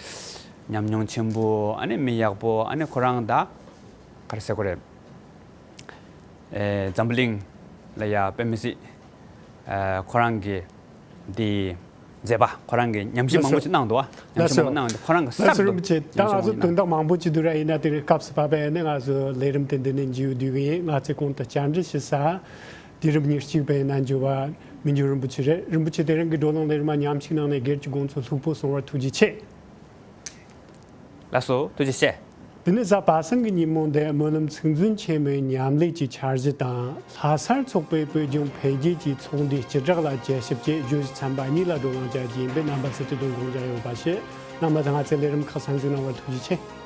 ཉམས་མྱོང་ཆེན་པོ། ཨ་ནི་མི་ཡག་པོ། ཨ་ནི་ཁོ་རང་ད་ག་རེ་ཟེར་དགོས་རེད། ཨེ་འཛམ་བུ་གླིང་ལ་ཡ་དཔེ་མི་སྲིད་ཨ་ཁོ་རང་གི་འདི་མཛད་པ། ཁོ་རང་གི་ཉམས་ཞིབ་མང་པོ་ཞིག་གནང་འདུག་ཨ། ཉམས་ཞིབ་མང་པོ་གནང་འདུག་ཁོ་རང་གི་གསར་དུ་ཉམས་ཞིབ་མང་པོ་གནང་འདུག་ཁོ་རང་གི་གསར་དུ་ཉམས་ཞིབ་མང་པོ་ཅིག་འདུག་ར། ཡིན་ན་དེ་རིང་སྐབས་སུ་བབས་པ་ཡིན་ན་ང་ཚོ་ལས་རིམ་དེ་འདི་ནས་མཇུག་བསྡུ་གི་ཡིན། ང་ཚོས་གོང་དུ་བཅར་འདྲི་ཞུ་ས་དུས་རབས་ཉེར་གཅིག་པའི་རྣལ་འབྱོར་བ་མི་འགྱུར་རིན་པོ་ཆེ་རེད། རིན་པོ་ཆེ་དེ་རིང་གི་བགྲོ་གླེང་ལས་རིམ་མ་ཉམས་ཞིབ་གནང་ནས་སྒེར་གྱི་དགོངས་ཚུལ་ལྷུག་པོ་གསུངས་པར་ཐུགས་རྗེ་ཆེ། ལགས་སོ། ཐུགས་རྗེ་ཆེ། དེ་ནས་གཟའ་པ་སངས་ཀྱི་ཉིན་མོ་འདིར་སྨོན་ལམ་ཚིག་མཛོད་ཆེན་མོའི་ཉམས་ལེན་གྱི་འཆར་གཞི་དང་། ལྷ་སར་འཚོགས་པའི་བོད་ལྗོངས་འཕེལ་རྒྱས་ཀྱི་ཚོགས་འདུའི་སྤྱི་བསྒྲགས་ལ་དཔྱད་ཞིབ་བཅས་བརྗོད་གཞི་ཚན་པ་གཉིས་ལ་བགྲོ་གླེང་བྱ་རྒྱུ་ཡིན་པས་རྣམ་པ་ཚོས་དེ་དོན་དགོངས་འཇགས་ཡོད་པ་ཞུ། རྣམ་པ་ཚོས་ང་ཚོའི་ལས་རིམ་ཁག་གསན་གཟིགས་གནང་བར་ཐུགས་རྗེ་ཆེ།